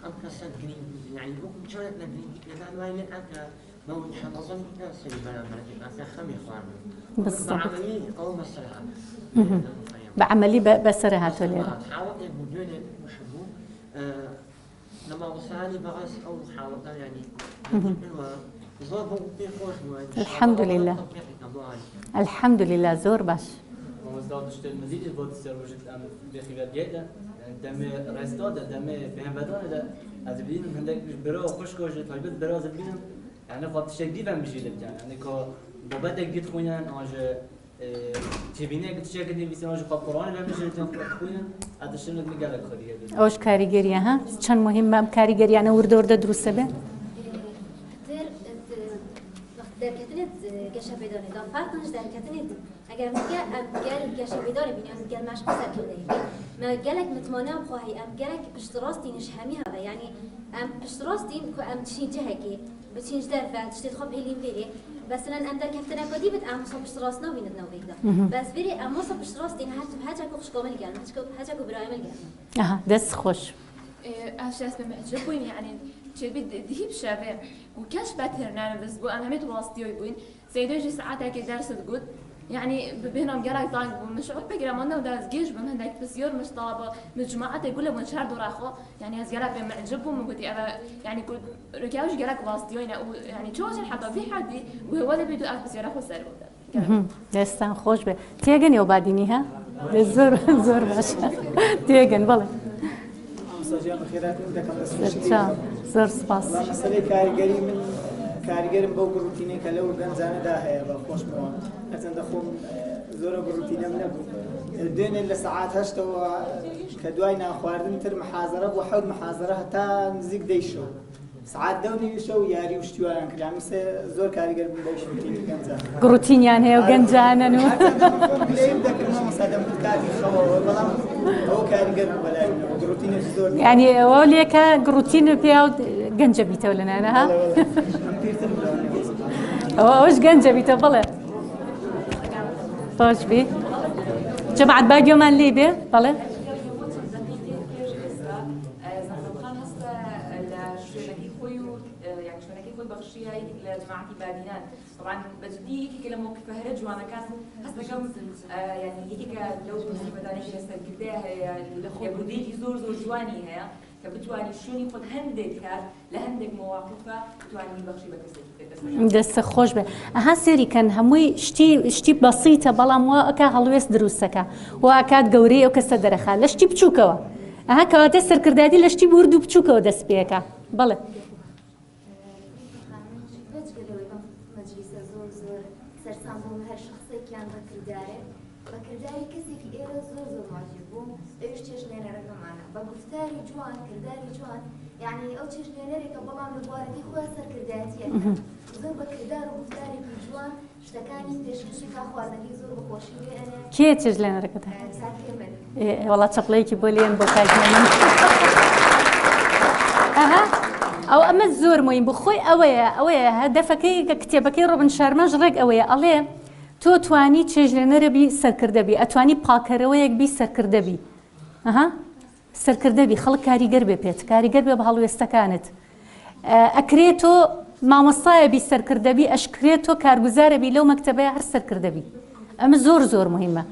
ئەم کەسە گرینگ یعنی وەکو جۆرێک لە گرینگی پێدان وای لێ کە بە وجهە نەزەری کە سەری بەرامبەرەکەی بکات کە خەمی خواردن بالضبط. بە عەمەلی ئەو مەسەلە هات بە عەمەلی بەسەر هاتووە لێرە. حاڵەتێک بوو دوێنێ وشک بوو لە مامۆستایانی بەڕێز ئەو حاڵەتە یانی زۆر بۆ پێ خۆش بوو الحمدلله الحمدلله زۆر باش. مامۆستا تشتێ مزید بۆ سێ ڕۆژت ئەم بێخی بەرگەی دە دەمێ ڕێستا دە دەمێ بێنڤەدانە دە ئەز بینم هەندێک برا خوشکۆ ژ تایبەت برا ز بینم یعنی خوا تشتێک دیڤم بژی لبکەن یعنی کە بابەتێک دیت خوێنن ئاژ تێبینێک تشتێک نویسن ئاژ خوا قورئان بە بژی خوێنن ئەدشتنت گەلەک خۆدیگە ئەوەش کاریگەریە ها چەند مهمە ئەم کاریگەریانە وردە وردە دروستە بێ تر وەخت دەرکەتنت گەشەپێدانێ دا فەرقنش دەرکەتنێ ئەگەر مگە ئەم گەل گەشەپێدانێ بین ئەم گەل مەشق سەرکردەیی بین مە گەلەک متمانە بخواهی ئەم گەلەک پشتڕاستینش هەمی هەڤە یعنی ئەم پشتڕاستین کو ئەم چین جهەکێ بچینش دەرفە تشتێت خۆ بهێلین ڤێرێ مەسەلەن ئەم دەرکەفتنە کۆدی بت ئەم وسا پشتڕاست نابینت ناو ڤێکدا بەس ڤێرێ ئەم وسا پشتڕاستین هەچەکو خوشکامل گەرم هەچەکو برایمل گەرم. ئەها دەست خۆش. ئاش بە معجب بووین یعنی چێ دهی بشەвێ و کەش بەتر نانڤز بوو ئەم هەمێت ڕاستیۆی بووین سەیدۆژی سەعاتێکی دەرست گوت یعنی ببێنم گەلەک تانگ بوو من شعور بگرم و دەست گێژ بووم هەندێک پرسیار مش طلبە من جماعەتێک گولە بوون شار دوڕاخۆ یعنی ئەز گەلەک پێ معجب بووم گوتی ئەوە یعنی رکاوش گەلەک ڕاستیۆینە و یعنی چۆن حتا في حدی و هو لە بێت و ئەف پرسیارە خۆ سەر بوو دەستان خۆش بێ تێگەن ئێوە بادینی ها زۆر زۆر باشە تێگەن بەڵێ زۆر سپاس مەسەلەی کاریگەری من کاریگەرم بەو گڕوتینەی کە لەو گەنجانەدا هەیە بە خۆشمەوە هەرچەندە خۆم زۆرە گڕوتینەم نەبوو دوێنێ لە سەعات هەشتەوە کە دوای نانخواردن تر محازەرە بۆ حەوت محازەرە هەتا نزیک دەی شەو. سعات دە و نیوی شەو یاری و شتی وایان کرد یانی سێ زۆر کاریگەر بوون بەو گڕوتینی گەنجان. گڕوتینیان هەیە و گەنجانەن و. هەرچەندە من خۆم گلەییم دەکرد مامۆستا دەمگوت کاتی خەوەوە بەڵام ئەوە کاریگەر بوو بەلای منەوە گڕوتینێکی زۆر. یانی ئەوە لێکە گڕوتین پیا و گەنجە بیتەوە لە نانە ها؟ بەڵێ بەڵێ من پیرترم لەوانەیە مامۆستا. ئەوە ئەوەش گەنجە بیتەوە بەڵێ. خۆش بی. جەماعەت با گوێمان لێی بێ بەڵێ. زەهرەخان هەستە لە شوێنەکەی خۆی و یانی شوێنەکەی خۆی بەخشیە یەکێک لە جەماعەتی بادینان طبعا بە جدی یەکێکە لە مەوقفە هەرە جوانەکان هەست دەکەم یانی یەکێکە لەو سیفەتانەی کە لە سەرکردەیە هەیە لەخۆبوردەیەکی زۆر زۆر جوانی هەیە کە بتوانی شوێنی خۆت هەندێک کات لە هەندێک مەواقفە بتوانی بەخشی بە کەسێکی تر دەستت خۆش بێ ئەها سێری کەن هەمووی شتی شتی بەسیتە بەڵام وا ئەکا هەڵوێست دروستەکە وا ئەکات گەورەی ئەو کەسە دەرەخا لە شتی بچووکەوە ئەها کەواتە سەرکردایەتی لە شتی ورد و بچووکەوە دەست پێکا بەڵێ. بێجگە لەوەی بەم مەجلیسە زۆر زۆر سەرسام بووم هەر شەخسێکیان بە کردارێک بە کرداری کەسێکی ئێرە زۆر زۆر موعجیب بووم ئەویش چێشتلێنەرەکەمانە بە گوفتاری جوان کرداری جوان یعنی ئەو چێشتلێنەرێکە بەڵام لە بوارەکەی خۆیان سەرکردایەتیەکە زۆر بە کردار و گوفتارێکی جوان شتەکانی پێشکەشی کا خواردنەکەی زۆر بە خۆشی لێ ئەنێ. کێ چێشتلێنەرەکەتە؟ کاک هێمن. وەڵا چەپڵەیەکی بۆ لێن بۆ کاک هێمن. ئەها ئەو ئەمە زۆر مهم بوو خۆی ئەوەیە ئەوەیە هەدەفەکەی کە کتێبەکەی ڕۆبن شارماش ڕێک ئەوەیە ئەڵێ تۆ توانی چێژلێنەرە بی سەرکردە بی ئەتوانی پاکەرەوەیەک بی سەرکردە بی ئەها سەرکردە بی خەڵک کاریگەر بێ پێت کاریگەر بێ بە هەڵوێستەکانت ئەکرێ تۆ مامۆستایە بی سەرکردە بی ئەشکرێ تۆ کارگوزارە بی لەو مەکتەبەیە هەر سەرکردە بی ئەمە زۆر زۆر مهمە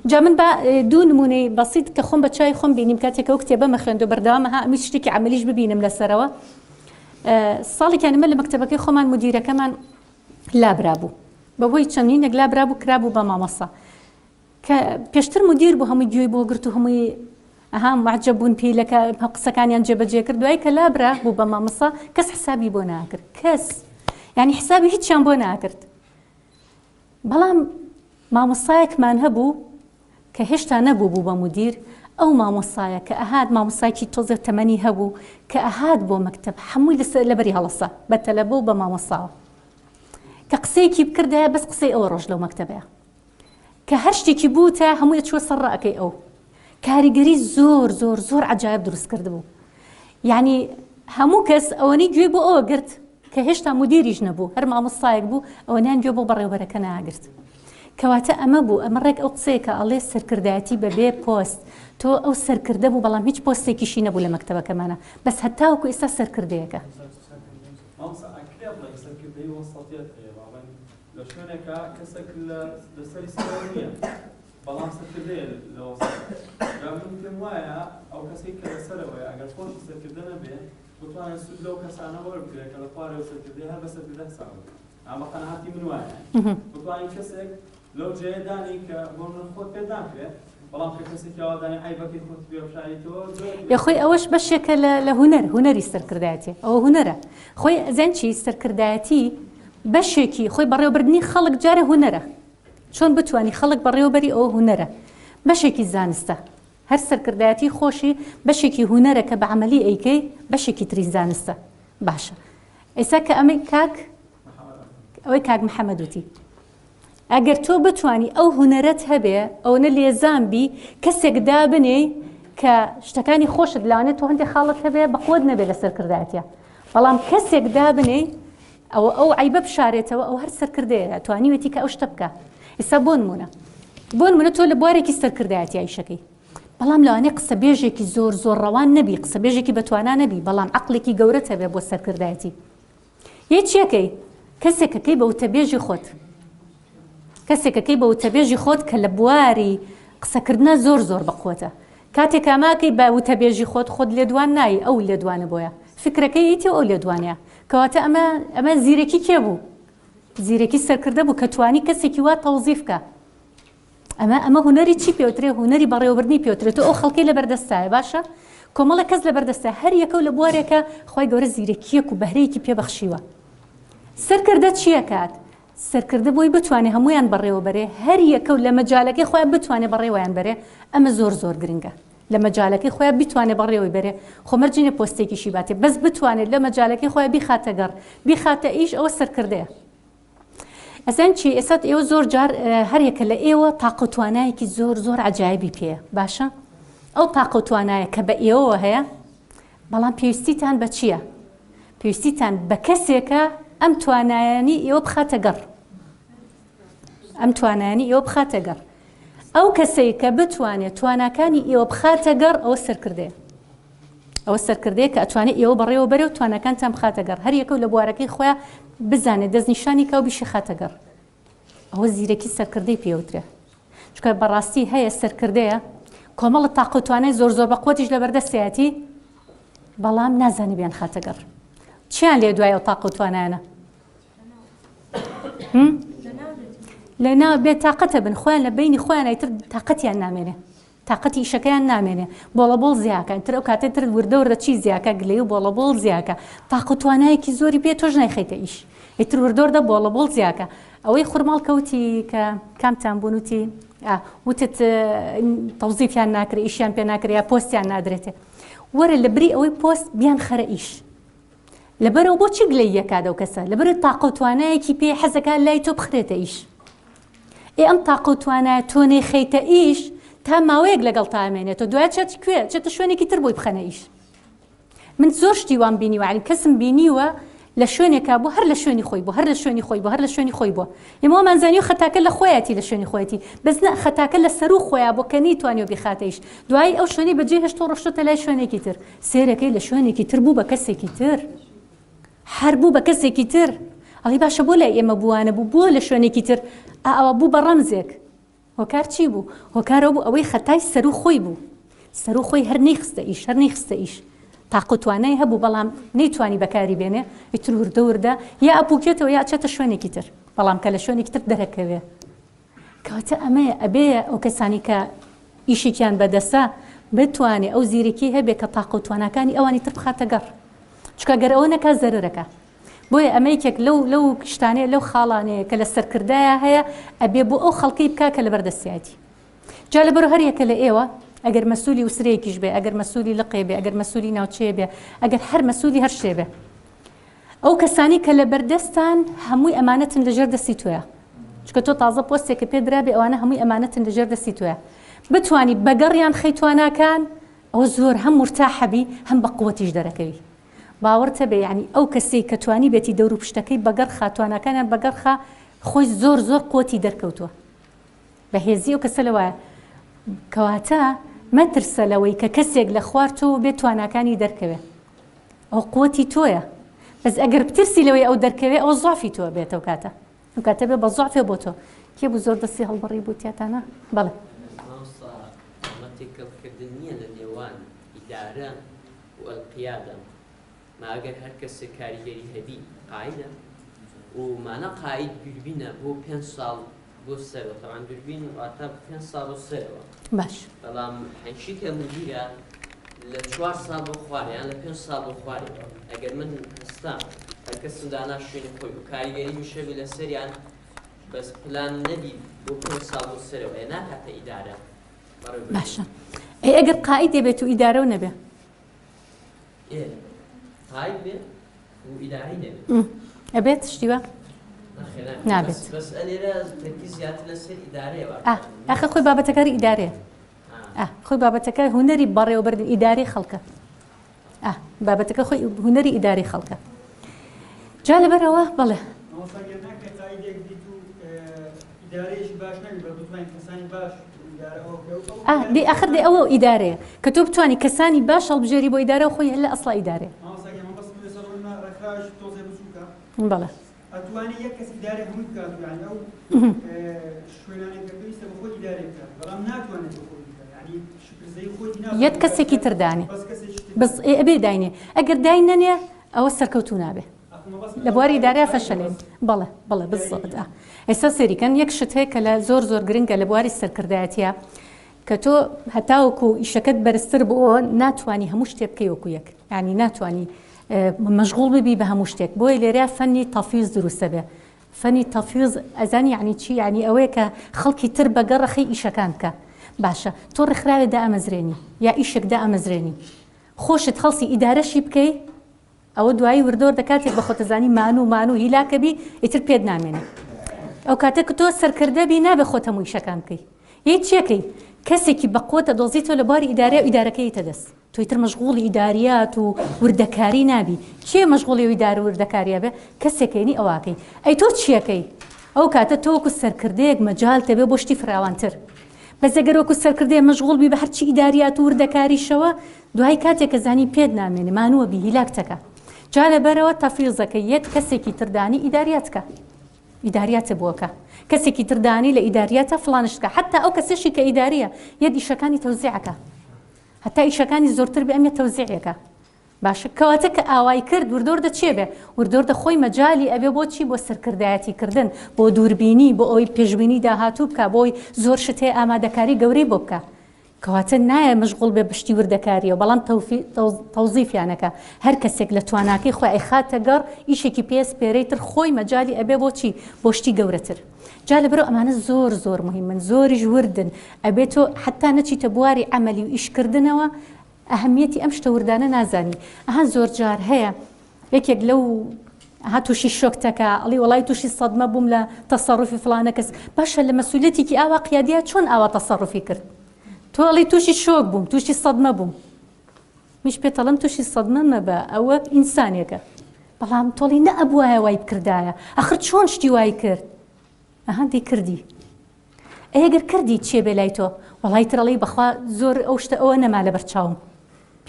جا من با دوو نمونەی بەسیت کە خۆم بە چای خۆم بینیم کاتێک ئەو کتێبەمە خوێندو بەردەوامە ها ئەمی شتێکی عەمەلیش ببینم لەسەرەوە ساڵێکیان ئمە لە مەکتەبەکەی خۆمان مدیرەکەمان لابرابوو بەهۆی چەندینێک لابرابوو کرابوو بە مامۆستا کە پێشتر مدیر بوو هەمووی گوێی بۆ گرت و هەمووی ئەها معجب بوون پێی لە قسەکانیان جێبەجێ کرد دوای کە لابرا بوو بە مامۆستا کەس حسابی بۆ ناکرد کەس یعنی حسابی هیچیان بۆ ناکرد بەڵام مامۆستایەکمان هەبوو کە هێشتا نەبوو بوو بە مدیر ئەو مامۆستایە کە ئەهات مامۆستایکی تۆزێ تەمەنی هەبوو کە ئەهات بۆ مەکتەب هەمووی لەسەر لەبەری هەڵەسا بە تەلەبە و بە مامۆستاوە کە قسەیەکی بکردایە بەس قسەی ئەوە ڕۆژ لەو مەکتەبەیە کە هەر شتێکی بووتە هەمووی ئەچووە سەر ڕەئەکەی ئەو کاریگەری زۆر زۆر زۆر عجایب دروست کردبوو یعنی هەموو کەس ئەوەنەی گوێ بۆ ئەوە گرت کە هێشتا مدیریش نەبوو هەر مامۆستایەک بوو ئەوەنیان گوێ بۆ بەڕێوبەرەکە ناگرت کەواتە ئەمە بوو ئەمە ڕێک ئەو قسەیە کە ئەڵێ سەرکردایەتی بەبێ پۆست تۆ ئەو سەرکردە بوو بەڵام هیچ پۆستێکیشی نەبوو لە مەکتەبەکەمانە بەس هەتاوەکو ئێستا سەرکردەیەکە. مامۆستا ئەکرێ بڵێین سەرکردەی وەسەتیەت هەیە با بڵێین لە شوێنێکا کەسێک لە لەسەری سەرەوە نییە بەڵام سەرکردەیە لە وەسەت جا من پێم وایە ئەو کەسەی کە لەسەرەوەیە ئەگەر خۆشی سەرکردە نەبێ بتوانێت سوود لەو کەسانە وەربگرێت کە لە خوارەوە سەرکردەیە هەر بە سەرکردە حساب بکات ئەمە قەناعەتی من وایە بتوانین کەسێک لەو جێیە دانی کە بۆ من خۆت پێ ناکرێت بەڵام کە کەسێکی ئاوا دانی عەیبەکەی خۆت پێ بشاریتەوە یە خۆی ئەوەش بەشێکە لە لە هونەر هونەری سەرکردایەتی ئەوە هونەرە خۆی ئەزان چی سەرکردایەتی بەشێکی خۆی بەڕێوەبردنی خەڵک جارێ هونەرە چۆن بتانی خەڵک بەڕێوەبەری ئەوە هونەرە بەشێکی زانستە هەر سەرکردایەتی خۆشی بەشێکی هونەرە کە بە عەمەلی ئەیکەی بەشێکی تری زانستە باشە ئێستا کە ئەمەی کاک ئەوەی کاک محەممەد وتی ئەگەر تۆ بتانی ئەو هونەرەت هەبێ ئەوەنە لێزان بی کەسێک دابنێی کە شتەکانی خۆشت لاوانێت تۆ هەندێک خاڵت هەبێ بەقوت نەبێ لە سەرکردایەتە بەڵام کەسێک دابنێی ئەوە ئەو عیبە بشارێتەوە ئەو هەر سەرکردەیە توانیوێتی کە ئەو شتە بکە ئێستا بۆ نمونە بۆ نمونە تۆ لە بوارێکی سەرکردایەتی ئیشەکەی بەڵام لەوانەیە قسە بێژێکی زۆر زۆر ڕەوان نەبی قسە بێژێکی بەتوانا نەبی بەڵام عقلێکی گەورەت هەبێ بۆ سەرکردایەتی یەی چیەکەی کەسێکەکەی بە وتەبێژی خۆت کەسێکەکەی بە وتەبێژی خۆت کە لە بواری قسەکردە زۆر زۆر بەقوتە کاتێک ئەماکەی بە وتەبێژی خۆت خۆت لێدوان نایی ئەو لێدوانە بۆیە فکرەکەی ئیتی ئەو لێدوانەیە کەواتە ئەمە ئەمە زیرەکی کێ بوو زیرەکی سەرکردە بوو کە توانی کەسێکی وا تەوزیف کە ئەمە ئەمە هونەری چی پێوترێ هونەری بەڕێوەبردنی پێوترێت تۆ ئەو خەڵکەی لە بەردەستایە باشە کۆمەڵە کەس لە بەردەستە هەر یەکەو لە بوارێکە خی گەورە زیرەکیەک و بەهرەیەکی پێبەخشیوە سەرکردە چیەکات سەرکردە بۆی بتوانێ هەمویان بەڕێوە بەرێ هەر یەکەو لە مەجالەکەی خۆیان بتوانێ بەڕێوەیان بەرێ ئەمە زۆر زۆر گرنگە. لە مەجالەکەی خۆیان بتوانێت بەڕێوەی بەرێ خۆ مەرج نییە پۆستێکیشی باتێ بەس بتوانێت لە مەجالەکەی خۆیان بیخاتە گەڕ بیخاتە ئیش ئەوە سەرکردەیە. ئەزان چی ئێستا ئێوە زۆر جار هەریەکە لە ئێوە تاقە و توانایەکی زۆر زۆر عجایبی پێیە باشە ئەو تاقە و توانایە کە بە ئێوەوە هەیە بەڵام پێویستیتان بە چییە؟ پێویستیتان بە کەسێکە ئەم توانایانی ئێوە بخاتە گەڕ ئەم توانایانی ئێوە بخاتە گەڕ ئەو کەسەی کە بتوانێت تواناکانی ئێوە بخاتە گەڕ ئەوە سەرکردەیە ئەوە سەرکردەیە کە ئەتوانێت ئێوە بەڕێوە بەرێ و تواناکانتان بخاتە گەڕ هەر یەکەو لە بوارەکەی خۆیان بزانێت دەستنیشانی کا و بیشی خاتە گەڕ ئەوە زیرەکی سەرکردەی پێوترێ چونکە بەڕاستی هەیە سەرکردەیە کۆمەڵە تاقە و توانای زۆر زۆر بەقوەتیش لەبەردەستیەتی بەڵام نازانی بیان خاتە گەڕ چیان لێ دوای ئەو تاقە و توانایانە لەنا بێ تاقەتە بن خۆیان لە بینی خۆیان ئیتر تاقەتیان نامێنێ تاقەتی ئیشەکەیان نامێنێ بۆڵەبۆڵ زیاکە ئیتر ئەو کاتەی تر وردە وردە چی زیاکە گلەیی و بۆڵەبۆڵ زیاکە تاق و توانایەکی زۆری پێ تۆش نایخەیتە ئیش ئیتر وردە وردە بۆڵەبۆڵ زیاکە ئەوەی خورماڵ کەوتی کە کامتان بوون وتی وتت تەوزیفیان ناکرێ ئیشیان پێ ناکرێ یا پۆستیان نادرێتێ وەرە لە بری ئەوەی پۆست بیان خەرە ئیش لەبەرەوە بۆچی گلەییەکات ئەو کەسە لەبەرەوە تاقە و توانایەکی پێ حەزەکات لای تۆ بخرێتە ئیش ئێ ئەم تاقە و توانایە تۆ نەیخەیتە ئیش تا ماوەیەک لەگەڵ تا ئەمێنێتەوە دوای چێت کوێ چێتە شوێنێکی تر بۆی بخەنە ئیش من زۆر شتی وام بینیوە یعنی کەسم بینیوە لە شوێنێکا بوو هەر لە شوێنی خۆی بوو هەر لە شوێنی خۆی بوو هەر لە شوێنی خۆی بووە ئێمە وامان زانیوە خەتاکە لە خۆیەتی لە شوێنی خۆیەتی بەس نا خەتاکە لە سەروو خۆیا بووە کە نەیتوانیوە بیخاتە ئیش دوایی ئەو شوێنەی بەجێ هێشتووە ڕۆشتۆتە لای شوێنێکی تر سێرەکەی لە شوێنێکی تر بوو بە کەسێکی تر هەر بوو بە کەسێکی تر ئەڵی باشە بۆ لای ئێمە بووانە بوو بۆ لە شوێنێکی تر ئاوا بوو بە ڕەمزێک هۆکار چی بوو؟ هۆکار ئەوە بوو ئەوەی خەتای سەروو خۆی بوو. سەروو خۆی هەر نەیخستە ئیش، هەر نەیخستە ئیش. تاق و توانای هەبوو بەڵام نەیتوانی بەکاری بێنێ، ئیتر وردە وردە یا ئەپووکێتەوە یا ئەچێتە شوێنێکی تر. بەڵام کە لە شوێنێکی تر دەرەکەوێ. کەواتە ئەمەیە ئەبێ ئەو کەسانی کە ئیشێکیان بەدەستە بتوانێ ئەو زیرەکیەی هەبێ کە تاقە و تواناکانی ئەوانی تر بخاتە گەڕ. چونکە گەر ئەوە نەکا زەرەرەکا. بۆیە ئەمە یەکێک لەو لەو شتانەیە لەو خاڵانەیە کە لە سەرکردایە هەیە ئەبێ بۆ ئەو خەڵکەی بکا کە لەبەر دەستیایەتی. جا لەبەر هەر یەکە لە ئێوە ئەگەر مەسولی ئوسرەیەکیش بێ ئەگەر مەسولی لقێ بێ ئەگەر مەسولی ناوچەیە بێ ئەگەر هەر مەسولی هەر شتێ بێ ئەو کەسانی کە لەبەردەستان هەمووی ئەمانەتن لەژێر دەستی تۆیە چونکە تۆ تازە پۆستێکە پێ درابێ ئەوانە هەمووی ئەمانەتن لەژێر دەستی تۆیە بتانی بەگەڕیان خەی تواناکان ئەوە زۆر هەم مورتاحەبی هەم بە قوەتیش دەرەکەوی باوەڕت هەبێ یانی ئەو کەسەی کە توانیبێتی دەورو پشتەکەی بەگەڕ خا تواناکانیان بەگەڕ خا خۆی زۆر زۆر قوتی دەرکەوتووە بەهێزی ئەو کەسە لەوایە کەواتە مەترسە لەوەی کە کەسێک لە خوار تۆ بێت تواناکانی دەرکەوێ ئەو قوتی تۆیە بەس ئەگەر بترسی لەوەی ئەو دەرکەوێ ئەو زۆفی تۆ بێتەوە کاتە ئەو کاتە بێ بە زۆفێ بۆ تۆ کێ بوو زۆر دەستی هەڵبڕی بوو تیاتانە بەڵێ تێکەڵکردن نییە لە نێوان ئیدارە و القیادە ما ئەگەر هەر کەسێک کاریگەری هەبی قائیدە و مانا قائید دووربینە بۆ پێنج ساڵ بۆ سەرەوە تەبعەن دووربین واتە پێنج ساڵ بۆ سەرەوە باش بەڵام حەنشی کە مدیرە لە چوار ساڵ بۆ خوارێ یان لە پێنج ساڵ بۆ خوارێ ئەگەر من هەستام هەر کەسم دانا شوێنی خۆی و کاریگەری میشەبی لەسەریان بەس پلان نەبی بۆ پێنج ساڵ بۆ سەرەوە ناکاتە ئیدارە باشە ئەی ئەگەر قائیدێ بێت و ئیدارە و نەبێ ئەبێت شتی وە نابێت ئاخە خۆی بابەتەکاری ئیدارەیە خۆی بابەتەکە هوەری بەڕێوەبردن ئیداری خەڵکە بابەتەکە خۆی هوەری ئیداری خەڵکە جا لەبەرەوە بەڵێ دەی ئاخر دەی ئەوە ئیدارەیە کە تۆ بتوانی کەسانی باش هەڵبژێری بۆ ئیدارە خۆی هەر لە ئەسڵا ئیدارەیە بەڵێ ئەتوانی یەک کەس ئیدارە هەمووی بکات و یعنی ئەو شوێنانەی کە پێویستە بە خۆی ئیدارەی بکات بەڵام ناتوانێت بە خۆی بکات یعنی شپرزەی خۆی ناتوانێت یەک کەسێکی تر دانێ بەس کەسێکی تر بەس ئێ ئەبێ داینێ ئەگەر داین نەنێ ئەوە سەرکەوتوو نابێ لە بواری ئیدارەیا فەشەلێن بەڵێ بەڵێ بالضبط ئا ئێستا سەیری کەن یەک شت هەیە کە لە زۆر زۆر گرنگە لە بواری سەرکردایەتیە کە تۆ هەتاوەکو ئیشەکەت بەرزتر بۆ ناتوانی هەموو شتێ بکەی وەکو یەک یعنی ناتوانی مەشغوڵ ببی بە هەموو شتێک بۆیە لێرە فەنی تەفیز دروستە بێ فەنی تەفیز ئەزانی یعنی چی یعنی ئەوەیە کە خەڵکی تر بەگەڕەخەی ئیشەکان بکە. باشە تۆ ڕێکخراوێ دائەمەزرێنی یا ئیشێک دائەمەزرێنی خۆشت هەڵسی ئیدارەشی بکەی ئەوە دوایی وردۆردە کاتێک بە خۆتەزانی مانوو مانوو هیلاکە بی ئیتر پێت نامێنێ ئەو کاتە کە تۆ سەرکردە بی نابێ خۆت هەموو ئیشەکان بکەی یەی چیەکەی کەسێکی بەقوەتە دۆزیتەوە لە بواری ئیدارە و ئیدارەکەیتە دەست تۆ ئیتر مەشغوڵی ئیداریات و وردەکاری نابی کێ مەشغوڵی ئەو ئیدارە و وردەکاریە بێ کەسێک هێنی ئەوە ئەکەی ئەی تۆ چیەکەی ئەو کاتە تۆ وەکو سەرکردەیەک مەجالت ئەبێ بۆ شتی فراوانتر بەس ئەگەر وەکو سەرکردەیە مەشغوڵ بی بە هەرچی ئیداریات و وردەکاریشەوە دوای کاتێک کە زانی پێت نامێنێ مانووە بی هیلاکتەکە جا لەبەرەوە تەفیزەکە یەت کەسێکی تر دانی ئیداریاتکە ئیداریاتە بووەکە کەسێکی تر دانی لە ئیداریاتە فڵانشتکە حتا ئەو کەسێشی کە ئیداریە یەت ئیشەکانی تەوزیعەکە هەتا ئیشەکانی زۆرتر بێ ئەمیە تەوزیعەکە باشە کەواتە کە ئاوای کرد وردۆردە چێ بێ؟ وردۆردە خۆی مەجالی ئەبێ بۆ چی؟ بۆ سەرکردایەتی کردن، بۆ دووربینی، بۆ ئەوەی پێشبینی داهاتوو بکا، بۆ ئەوەی زۆر شت هەیە ئامادەکاری گەورەی بۆ بکا. کەواتە نایە مەشغوڵ بێ بە شتی وردەکاریەوە، بەڵام تەوزیفیان ئەکا. هەر کەسێک لە تواناکەی خۆی ئەیخاتە گەڕ، ئیشێکی پێ ئەسپێرێ تر خۆی مەجالی ئەبێ بۆ چی؟ بۆ شتی گەورەتر. جا لەبەرئەوە ئەمانە زۆر زۆر موهیمن، زۆریش وردن. ئەبێ تۆ حەتا نەچیتە بواری عەمەلی و ئیش کردنەوە، ئەهەمیەتی ئەم شتە وردانە نازانی ئەها زۆرجار هەیە یەکێک لەو ئەها تووشی شۆک تەکا ئەڵی وەڵای تووشی سەدمە بووم لە تەسەڕوفی فڵانە کەس باشە لە مەسوولەتێکی ئاوا قیادیا چۆن ئاوا تەسەڕوفی کرد تۆ ئەڵی تووشی شۆک بووم تووشی سەدمە بووم میش پێتەڵم تووشی سەدمە مەبە ئەوە ئینسانێکە بەڵام تۆڵی نەئەبوایە وای بکردایە ئەخر چۆن شتی وای کرد ئەها دی کردی ئەی ئەگەر کردی چیە بێ لای تۆ؟ وەڵای تر ئەڵێی بەخوا زۆر ئەو شتە ئەوە نەما لەبەر چاوم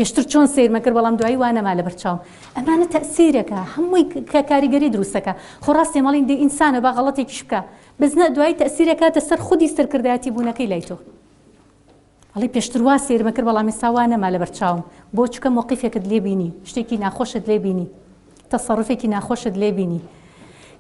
پێشتر چۆن سەیرمە کرد بەڵام دوایی وا نەما لەبەر چاوم ئەمانە تەئسیرەکە هەمووی کە کاریگەری دروستەکە خۆ ڕاستێ مەڵین دەی ئینسانە با غەڵەتێکیش بکا بەس نە دوایی تەئسیرەکاتە سەر خودی سەرکردایەتی بوونەکەی لای تۆ ئەڵێ پێشتر وا سەیرمە کرد بەڵام ئێستا وا نەما لەبەر چاوم بۆ چونکە مۆقیفێکت لێ بینی شتێکی ناخۆشت لێ بینی تەسەڕوفێکی ناخۆشت لێ بینی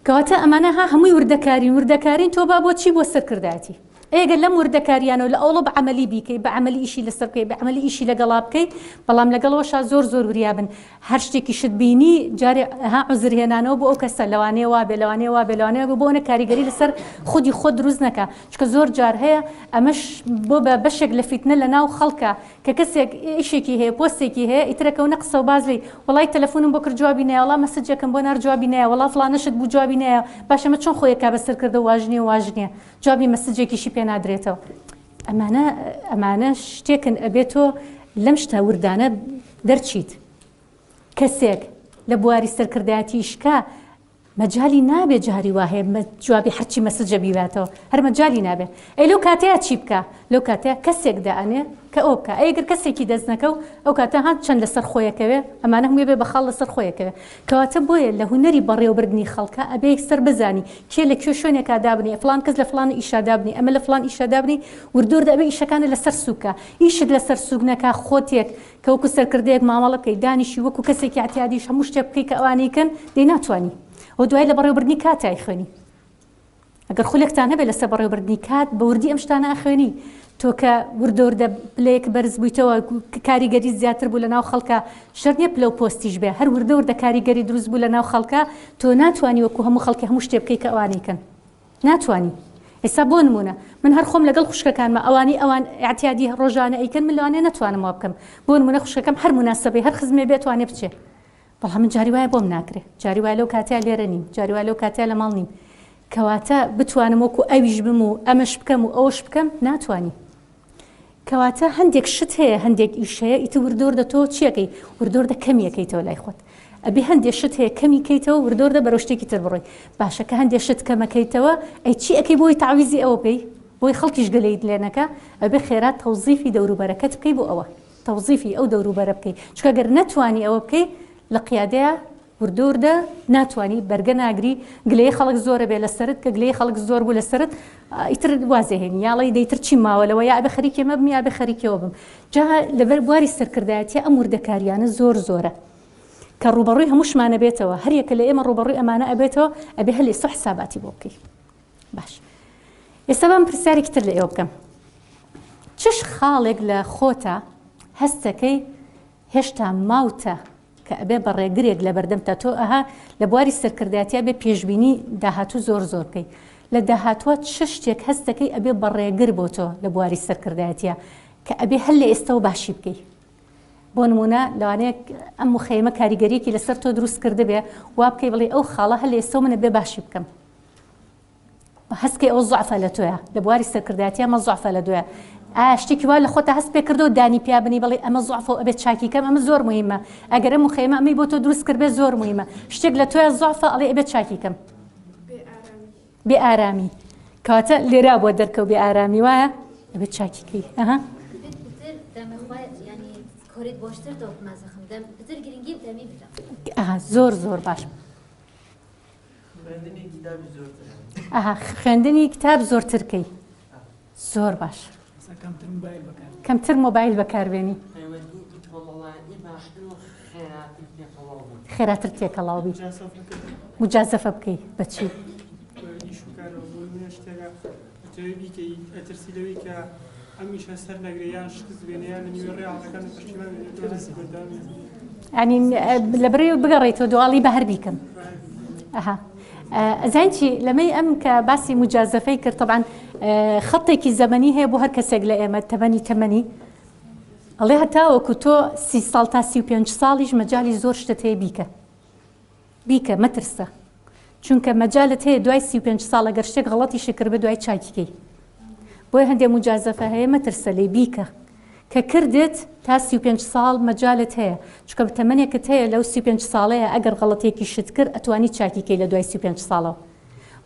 کەواتە ئەمانە ها هەمووی وردەکارین وردەکارین تۆ با بۆ چی بۆ سەرکردایەتی ئەگەر لەم وردەکاریانەوە لە ئەوڵە بە عملی بیکەی بە عملی ئیشی لەسەر بکەی بە عملی ئیشی لەگەڵا بکەی بەڵام لەگەڵەوەشا زۆر زۆر وریابن هەر شتێکیشت بینی جارێ ها عوزر هێنانەوە بۆ ئەو کەسە لەوانەیە وابێ لەوانەیە وابێ لەوانەیە وابێ بۆ ئەوە کاریگەری لەسەر خودی خۆت دروست نەکا چونکە زۆر جار هەیە ئەمەش بۆ بە بەشێک لە فیتنە لە ناو خەڵکە کە کەسێک ئیشێکی هەیە پۆستێکی هەیە ئیترەکەونە قسە و باس لێی وەڵای تەلەفونم بۆ کرد جوابی نایە وەڵا مەسجێکم بۆ نارد جوابی نایە وەڵا فڵانە شت بوو جوابی نایە باشە ئەمە چۆن خۆی ئەکا بە سەرکردە و واژ نییە و واژ نییە جوابی مەسجێکیشی پێ نادرێتەوە ئەمانە ئەمانە شتێکن ئەبێ تۆ لەم شتە وردانە دەرچیت کەسێک لە بواری سەرکردایەتی ئیشکا مەجالی نابێ جاری وا هەیە جوابی هەرچی مەسجە بیباتەوە هەر مەجالی نابێ ئەی لەو کاتەیە چی بکە لەو کاتەیە کەسێک دائەنێ کە ئەو بکە ئەی گەر کەسێکی دەست نەکەو ئەو کاتە هان چەند لەسەر خۆیەکەوێ ئەمانە هەمووی بێ بە خاڵ لەسەر خۆیەکەوێ کەواتە بۆیە لە هونەری بەڕێوەبردنی خەڵکە ئەبێ یەکسەر بزانی کێ لە کوێ شوێنێکا دابنێ فڵان کەس لە فڵان ئیشا دابنێ ئەمە لە فڵان ئیشا دابنێ وردوردە ئەبێ ئیشەکانت لەسەر سووک کا ئیشت لەسەر سووک نەکا خۆتێک کە وەکو سەرکردەیەک مامەڵە بکەی دانیشی وەکو کەسێکی ئەعتیادیش هەموو شتێک بکەی کە ئەوان ئەیکەن دەی ناتوانی و دوای لە بەڕێوەبردنی کاتا ئەیخوێنی ئەگەر خولێکتان هەبێت لەسەر بەڕێوەبردنی کات بە وردی ئەم شتانە ئەخوێنی تۆ کە وردە وردە پلەیەک بەرز بوویتەوە کاریگەری زیاتر بوو لە ناو خەڵکە شەرت نییە پلە و پۆستیش بێ هەر وردە وردە کاریگەری دروست بوو لە ناو خەڵکە تۆ ناتوانی وەکو هەموو خەڵکی هەموو شتێ بکەی کە ئەوانی کەن ناتوانی ئێستا بۆ نمونە من هەر خۆم لەگەڵ خوشکەکانمە ئەوانی ئەوان ئاعتیادی ڕۆژانە ئەیکەن من لەوانەیە نەتوانم وا بکەم بۆ نمونە خوشکەکەم هەر مناسبەی هەر خزمێ بێ توانێ بچێ بەڵام من جاری وایە بۆم ناکرێ جاری وایە لەو کاتەیا لێرە نیم جاری وایە لەو کاتەیا لە ماڵ نیم کەواتە بتوانم وەکو ئەویش بم و ئەمەش بکەم و ئەوەش بکەم ناتوانی کەواتە هەندێک شت هەیە هەندێک ئیش هەیە ئیتر وردۆردە تۆ چیەکەی وردۆردە کەمیەکەیتەوە لای خۆت ئەبێ هەندێک شت هەیە کەمی کەیتەوە وردۆردە بەرەو شتێکی تر بڕۆی باشە کە هەندێک شت کەمەکەیتەوە ئەی چی ئەەکەی بۆی تاویزی ئەوە بکەی بۆی خەڵکیش گەلەیت لێ نەکا ئەبێ خێرا تەوزیفی دەوروبەرەکەت بکەی بۆ ئەوە تەوزیفی ئەو دەوروبەرە بکەی چونکە گەر نەتوانی ئەوە بکەی لە قیادەیا وردە وردە ناتوانی بەرگە ناگری گلەیی خەڵک زۆرە بێ لەسەرت کە گلەیی خەڵک زۆر بوو لەسەرت ئیتر وازێ هێنی یاڵی دەیتر چی ماوە لەوە یا ئەبێ خەریکی ئەمە بم یا ئەبێ خەریکیەوە بم جا لەبەر بواری سەرکردایەتی ئەم وردەکاریانە زۆر زۆرە کە ڕووبەڕووی هەمووشمانە بێتەوە هەریەکە لە ئێمە ڕووبەڕووی ئەمانە ئەبێتەوە ئەبێ هەل ئێستا حساباتی بۆ بکەی باش ئێستا بام پرسیارێکی تر لە ئێوە بکەم چش خاڵێک لە خۆتە هەستەکەی هێشتا ماوتە کە ئەبێ بە ڕێگرێک لە بەردەمتا تۆ ئەها لە بواری سەرکردایەتیا بێ پێشبینی داهاتوو زۆر زۆر بکەی. لە داهاتووە چ شتێک هەست دەکەی ئەبێ بە ڕێگر بۆ تۆ لە بواری سەرکردایەتیە کە ئەبێ هەر لە ئێستەوە باشی بکەی؟ بۆ نموونە لەوانەیە ئەم موخەیەمە کاریگەریەکی لەسەر تۆ دروست کردبێ وا بکەی بڵێ ئەو خاڵە هەر لە ئێستەوە من ئەبێ باشی بکەم. هەست کەی ئەوە زوعفە لە تۆیە لە بواری سەرکردایەتی ئەمە زوعفە لە دوێ ئایا شتێکی وا لە خۆتا هەست پێ کردو دانی پیا بنی بڵێ ئەمە زوعفە و ئەبێت چاکی کەم ئەمە زۆر مهمە ئەگەر ئەم مخەیمە ئەمەی بۆ تۆ دروست کردبێ زۆر مهمە شتێک لە تۆیا زوعفە ئەڵێ ئەبێت چاکی کەم بێ ئارامی کەواتە لێرا بۆ دەرکەوت بێ ئارامی وایە ئەبێت چاکی کەی ئەها زۆر زۆر باش ئەها خوێندنی کتاب زۆرتر کەی زۆر باش کەمتر مۆبایل بەکاربێنی خێراتر تێکەڵاو بی مجازەفە بکەی بەچی ئەترسی لەوەی کە ئەمیشە سەر نەگرێ یان شکست بێنێ یان لە نیوەی ڕێیاڵەکان پشتیوان ینی لە بڕی بگەڕێیتەوە دواڵی بە هەر بیکەم ئەها ئەزانی چی لەمەی ئەم کە باسی مجازەفەی کرد طبعا خەتێکی زەمەنی هەیە بۆ هەر کەسێک لە ئێمە تەمەنی تەمەنی ئەڵێ هەتاوەکو تۆ سی ساڵ تا 35 ساڵیش مەجای زۆر شتت هەیە بیکە بیکە مەترسە چونکە مەجالت هەیە دوای 35 ساڵ ئەگەر شتێک غەڵەتیشی کردبێ دوای چاکی کەی بۆیە هەندێ موجازەفە هەیە مەترسە لێی بیکە کە کردت تا 35 ساڵ مەجالت هەیە چونکە تەمەنێکت هەیە لەو 35 ساڵەیە ئەگەر غەڵەتێکیشت کرد ئەتوانی چاکی کەی لە دوای 35 ساڵەوە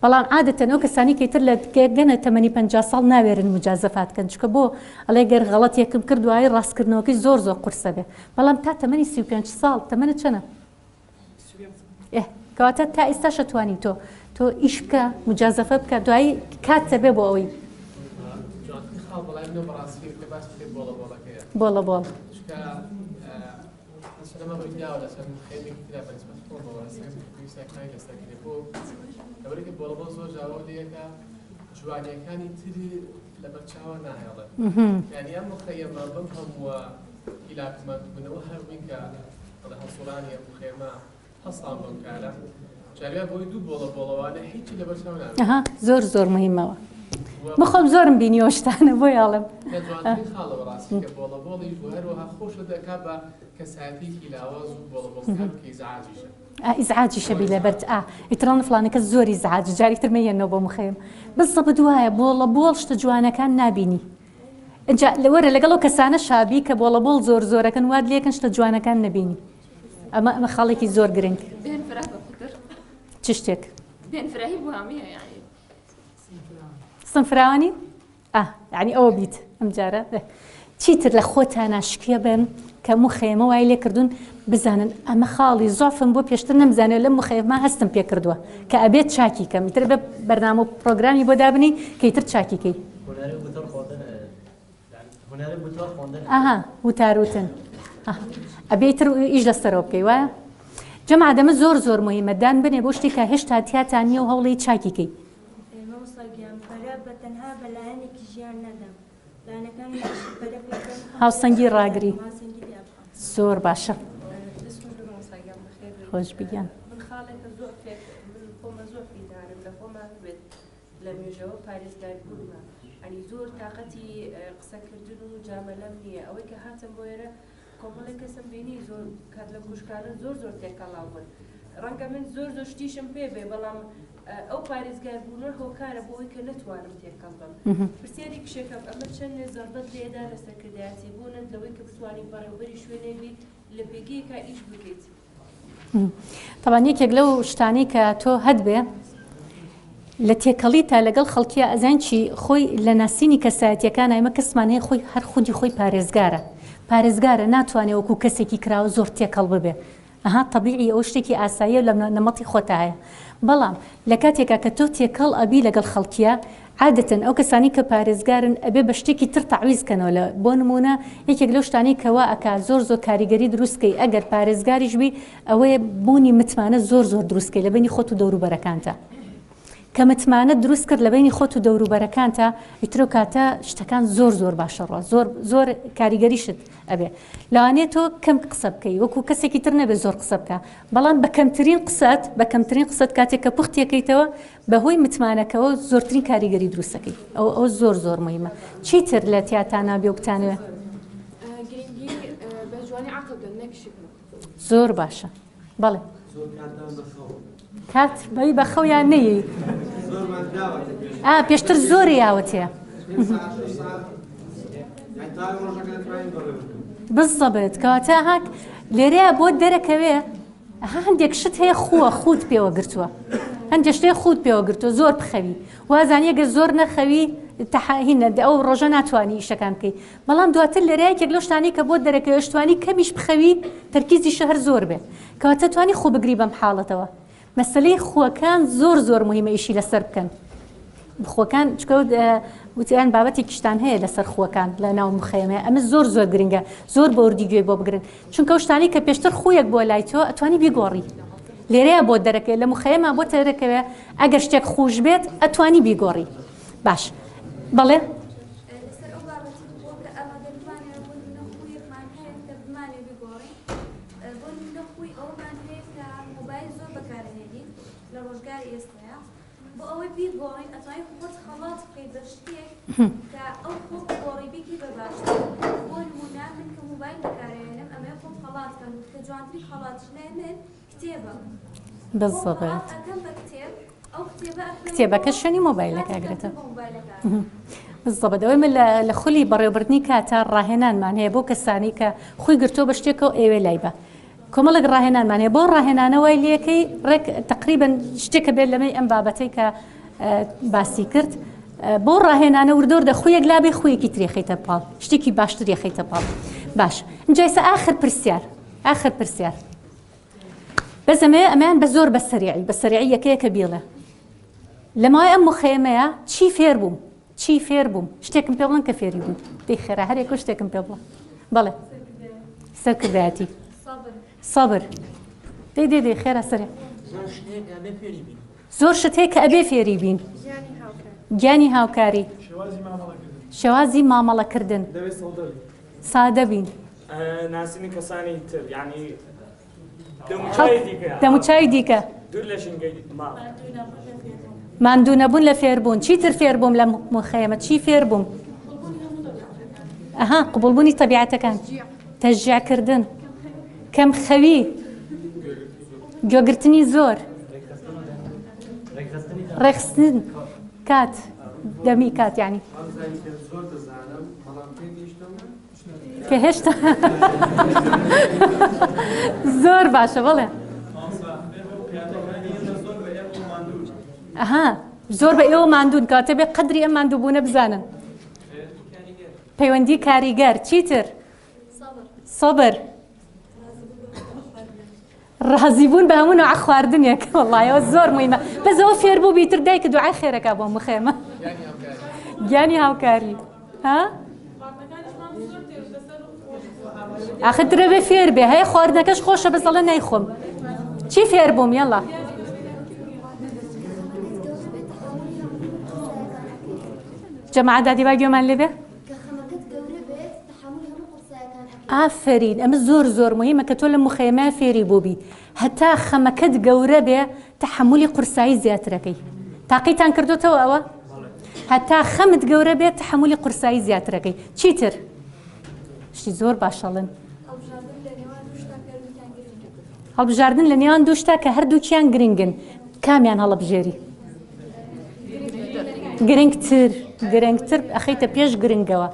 بەڵام عادەتەن ئەو کەسانی کە تر لە گەنە تەمەنی 50 ساڵ ناوێرن موجازەفات کەن چونکە بۆ ئەڵێ گەر غەڵەتێکم کرد دوایی ڕاستکردنەوەکەی زۆر زۆر قورسە بێ بەڵام تا تەمەنی 35 ساڵ تەمەنت چەنە؟ ئێ کەواتە تا ئێستاش ئەتوانی تۆ تۆ ئیش بکە مجازەفە بکە دوایی کات دەبێ بۆ ئەوەی بۆڵە بۆڵ جوانیەکانی تری لەبەرچاوە ناهێڵن یعنی ئەم مخەیەمە بەم هەمووە هیلاکمەندبوونەوە هەر بووین کە ئەڵێ هەڵسوڕانی ئەم خێمە هەستان بەم کارە جاریا بۆی دوو بۆڵە بۆڵەوانە هیچی لەبەر چاو نابێت. ئەها زۆر زۆر مهمەوە من خۆم زۆرم بینیوە شتانە بۆیە ئەڵێم. لە جوانترین خاڵە بەڕاستی کە بۆڵە بۆڵیش و هەروەها خۆشت دەکا بە کەسایەتیەکی لاواز و بۆڵە بۆڵکار کە ئیزعاجیشە. ئا ئیزعاجیشە بی لەبەرت ئا ئیتر ئەڵێن فڵانە کەس زۆر ئیزعاج جارێکی تر مەیەنەوە بۆ مخەیم بزەبت وایە بۆڵە بۆڵ شتە جوانەکان نابینی ئینجا وەرە لەگەڵ ئەو کەسانە شابی کە بۆڵە بۆڵ زۆر زۆرەکەن وات لێکەن شتە جوانەکان نەبینی ئەمە ئەمە خاڵێکی زۆر گرنگ چ شتێک سنفراوانی ئا یعنی ئەوە بیت ئەم جارە چیتر لە خۆتان ناشکیە بن کە مخێمە وای لێ کردوون بزانن ئەمە خاڵی زۆفم بۆ پێشتر نەمزانێت لەم مخێمە هەستم پێ کردووە کە ئەبێت چاکی کەم ئیتر بە بەرنامە و پرۆگرامی بۆ دابنی کە ئیتر چاکی کەی. ئەها وتار وتن ئەبێ ئیتر ئیش لەسەرەوە بکەی وایە؟ جەماعەت ئەمە زۆر زۆر مهمە دان بنێ بۆ شتێک کە هێشتا تیاتان نییە و هەوڵی چاکی کەی. مامۆستا گیان پەرە بە تەنها بە لایەنێکی ژیان نەدەم لایەنەکانی تریش پەرە پێ بدەم هاوسەنگی ڕاگری زۆر باشە. خۆش بی گیان. من خاڵێکە زۆفێک من خۆمە زۆفی دارم لە خۆما هەبێت لە مێژەوە پارێزگار بوونمە ئەنی زۆر تااقەتی قسەکردن و جامەلەم نییە ئەوەی کە هاتم بۆ ئێرە کۆمەڵێک کەسم بینی زۆر کات لە کوشکانە زۆر زۆر تێکەڵاو بوون ڕەنگە من زۆر زۆر شتیشم پێ بێ بەڵام ئەو پارێزگار بوونە هۆکارە بۆ ئەوەی کە نەتوانم تێکەڵ بم پرسیاری کشێکم ئەمە چەند زەربەت لێدا لە سەرکردایەتی بوونت لەوەی کە بتوانی بەڕێوبەری شوێنێک بیت لە پێگەیەکا ئیش بکەیت. تەبان یەکێک لەو شتانەی کە تۆ هەت بێ لە تێکەڵی تا لەگەڵ خەڵکیە ئەزان چی خۆی لە ناسینی کەسایەتیەکان ئێمە کەسمان هەیە خۆی هەر خودی خۆی پارێزگارە پارێزگارە ناتوانێت وەکو کەسێکی کراوە زۆر تێکەڵ ببێ ئەها تەبیعی ئەوە شتێکی ئاساییە و لە نەمەتی خۆتا هەیە بەڵام لە کاتێکا کە تۆ تێکەڵ ئەبی لەگەڵ خەڵکیا عادەتەن ئەو کەسانەی کە پارێزگارن ئەبێ بە شتێکی تر تەعویز کەنەوە لە بۆ نموونە یەکێک لەو شتانەی کە وا ئەکا زۆر زۆر کاریگەری دروست کەی ئەگەر پارێزگاریش بی ئەوەیە بوونی متمانە زۆر زۆر دروست کەی لە بەینی خۆت و دەوروبەرەکانتا. کە متمانەت دروست کرد لە بەینی خۆت و دەوروبەرەکانتا ئیتر ئەو کاتە شتەکان زۆر زۆر باشە ڕوا زۆر زۆر کاریگەریشت ئەبێ لەوانەیە تۆ کەم قسە بکەی وەکو کەسێکی تر نەبێ زۆر قسە بکە بەڵام بە کەمترین قسەت بە کەمترین قسەت کاتێک کە پوختیەکەیتەوە بە هۆی متمانەکەوە زۆرترین کاریگەری دروستەکەی ئەو ئەو زۆر زۆر مهمە چیتر لە تیاتانا بێ و بتانەوێ گرنگی بە جوانی عەقڵ دەن نەک شکڵ. زۆر باشە بەڵێ کات بەی بە خەویان نەیەی ئا پێشتر زۆری یاوەتێ بزەبێت کەواتە هاک لێرەیە بۆ دەرەکەوێ هەندێک شت هەیە خووە خوت پێوە گرتووە هەندێک شتێ خوت پێوە گرتووە زۆر بخەوی وازانیە گەر زۆر نەخەوی تەحاهینە ئەو ڕۆژە ناتوانانی ئیشەکان بکەی بەڵام دواتر لێرە یەکێک لەو شتانەی کە بۆت دەرەکەوێت ئەشتوانی کەمیش بخەوی تەرکیزیشە هەر زۆر بێ کەواتە توانی خۆ بگری بەم حاڵەتەوە مەسەلەی خووەکان زۆر زۆر مهمە ئیشی لەسەر بکەن خووەکان چکە وتیان بابەتێکیشتان هەیە لەسەر خووەکان لە ناو مخەیەمە ئەمە زۆر زۆر گرنگە زۆر بەوردی گوێ بۆ بگرن چونکە ئەو شتانەی کە پێشتر خوویەک بووە لای تۆ ئەتوانی بیگۆڕی لێرەیە بۆ دەرەکەوێت لە مخەیەمە بۆ دەرەکەوێ ئەگەر شتێک خوش بێت ئەتوانی بیگۆڕی باش بەڵێ لەسەر ئەو بابەتە بووە کە ئەمە گەر بمانەوێت بۆ نمونە خوویەکمان هەیە کە بمانەوێت بیگۆڕین بۆ نمونە خووی ئەوەمان هەیە کە مۆبایل زۆر بەکارئەهێنین لە ڕۆژگاری ئێستایا بۆ ئەوەی بیگۆڕین ئەتوانی خۆت خەڵات بکەیت بە شتێک کە ئەو خۆ بگۆڕی بیکەی بە باشتر بۆ نمونە من کە مۆبایل بەکارئەهێنم ئەمەوێت خۆم خەڵات کەم کە جوانترین خەڵاتیش لای من بالضبط کتێبەکە شوێنی مۆبایلەکە ئەگرێتەوە بالضبط ئەوەی من لە خولی بەڕێوەبردنی کاتە ڕاهێنانمان هەیە بۆ کەسانی کە خۆی گرتووە بە شتێکەوە ئێوێ لای بە کۆمەڵێک ڕاهێنانمان هەیە بۆ ڕاهێنانە وای لەکەی ڕێک تقریبن شتێکە بێت لەمەی ئەم بابەتەی کە باسی کرد بۆ ڕاهێنانە وردۆر دە خویەک لابێ خویەکی ترێخیتە پاڵ شتێکی باشتر یەخیتە پاڵ باش اینجا ئاخر پرسیار ئاخر پرسیار بەس ئەمەیە ئەمەیان بە زۆر بە سەریعی بە سەریعی یەکەیەکە بیڵێ لە ماوەی ئەم مخەیەمەیە چی فێر بووم چی فێر بووم شتێکم پێ بڵێن کە فێری بووم دەی خێرا هەرێک و شتێکم پێ بڵێ بەڵێ سەرکردایەتی سەبر دەی دەی دەی خێرا سەرێ زۆر شت هەیە کە ئەبێ فێری بین گیانی هاوکاری شێوازی مامەڵەکردن سادە بین ناسینی کەسانی تر یعنی دەموچاوی دیکە دوور لە ژینگەی ماڵ ماندوو نەبوون لە فێربوون چیتر فێربووم لە مخەیەمە چی فێربووم ئەها قبوڵبوونی تەبیعەتەکان تەشجیعکردن کەم خەوی گوێگرتنی زۆر ڕێخستن کات دەمی کات یعنی کە هێشتا زۆر باشە بەڵێ ئەها زۆر بە ئێوە ماندوون کاتە بێ قدری ئەم ماندووبوونە بزانن پەیوەندی کاریگەر چیتر سەبر ڕازی بوون بە هەموو نوعە خواردنێک وەڵڵای ئەوە زۆر مهمە بەس ئەوە فێر بوو بیتر دایکە دوعای خێرەکە بۆ مخێمە گیانی هاوکاری ها ئاخر درەبێ فێر بێ هەیە خواردنەکەش خۆشە بەس ئەڵێ نایخۆم چی فێر بووم یەڵا جەماعە دادی با گوێمان لێ بێ ئافەرین ئەمە زۆر زۆر مهمە کە تۆ لە مخەیەمە فێری بووبی هەتا خەمەکەت گەورە بێ تەحەمولی قورسایی زیاترەکەی تاقیتان کردوتەوە ئەوە هەتا خەمت گەورە بێت تەحەمولی قورسایی زیاترەکەی چیتر شتی زۆر باشەڵن هەڵبژاردن لە نێوان دوو شتا کە هەردووکیان گرنگن کامیان هەڵەبژێری گرنگتر گرنگتر ئەخیتە پێش گرنگەوە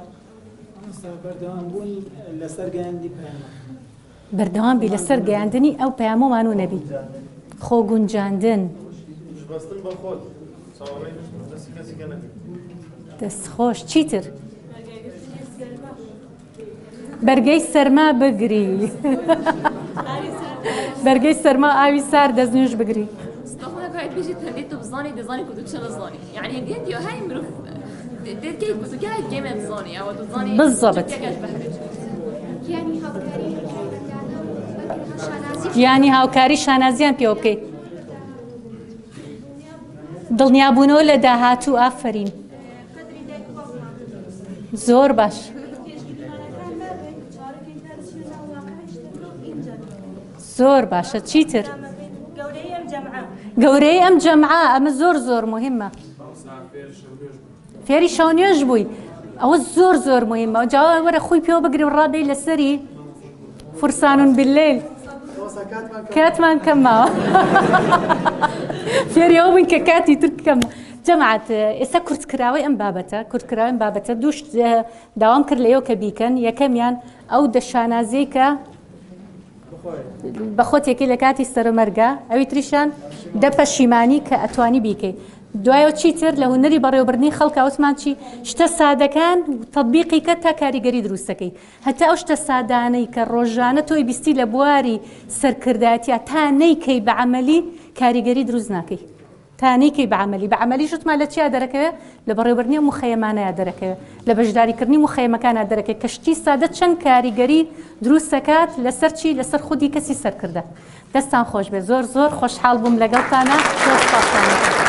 بەردەوام بی لەسەر گەیاندنی ئەو پەیامۆمان و نەبی خۆ گونجاندن دەست خۆش چیتر بەرگەی سەرما بگری بەرگەی سەرما ئاوی سارد دەست نوێژ بگری. بالضبط گیانی هاوکاری شانازیان پێوە بکەیت. دڵنیابوونەوە لە داهاتوو ئافەرین زۆر باش. زۆر باشە چیتر گەورەی ئەم جەمعە ئەمە زۆر زۆر مهمە فێری شەو نوێژ بووی ئەوە زۆر زۆر مهمە جا وەرە خۆی پێوە بگری و ڕابێی لەسەری فرسانون بالليل کاتمان کەم ماوە فێری ئەوە بووین کە کاتی تر کەم جەماعەت ئێستا کورتکراوەی ئەم بابەتە کورتکراوەی ئەم بابەتە دوو شت داوام کرد لە ئێوە کە بیکەن یەکەمیان ئەو دە شانازیەی کە بەخۆتێکی لە کاتی سەرمەرگە ئەوی تریشان دە پەشیمانی کە ئەتوانی بیکەی دوایەوە چیتر لە هونەری بەڕێوەبردنی خەڵکا وتمان چی؟ شتە سادەکان تەتبیقی کە تا کاریگەری دروستەکەی. هەتا ئەو شتە سادانەی کە ڕۆژانە تۆی بیستی لە بواری سەرکردایەتیا تا نەیکەی بە عەمەلی کاریگەری دروست ناکەی. تا نەیکەی بە عەمەلی. بە عەمەلیش وتمان لە چیا دەرەکەوێ؟ لە بەڕێوەبردنی ئەو موخەیەمانەیا دەرەکەوێ. لە بەشداریکردنی موخەیەمەکانا دەرەکەوێ کە شتی سادە چەند کاریگەری دروست دەکات لەسەر چی؟ لەسەر خودی کەسی سەرکردە. دەستان خۆش بێت زۆر زۆر خۆشحاڵ بووم لەگەڵتانا زۆر سوپاستان دەکەم.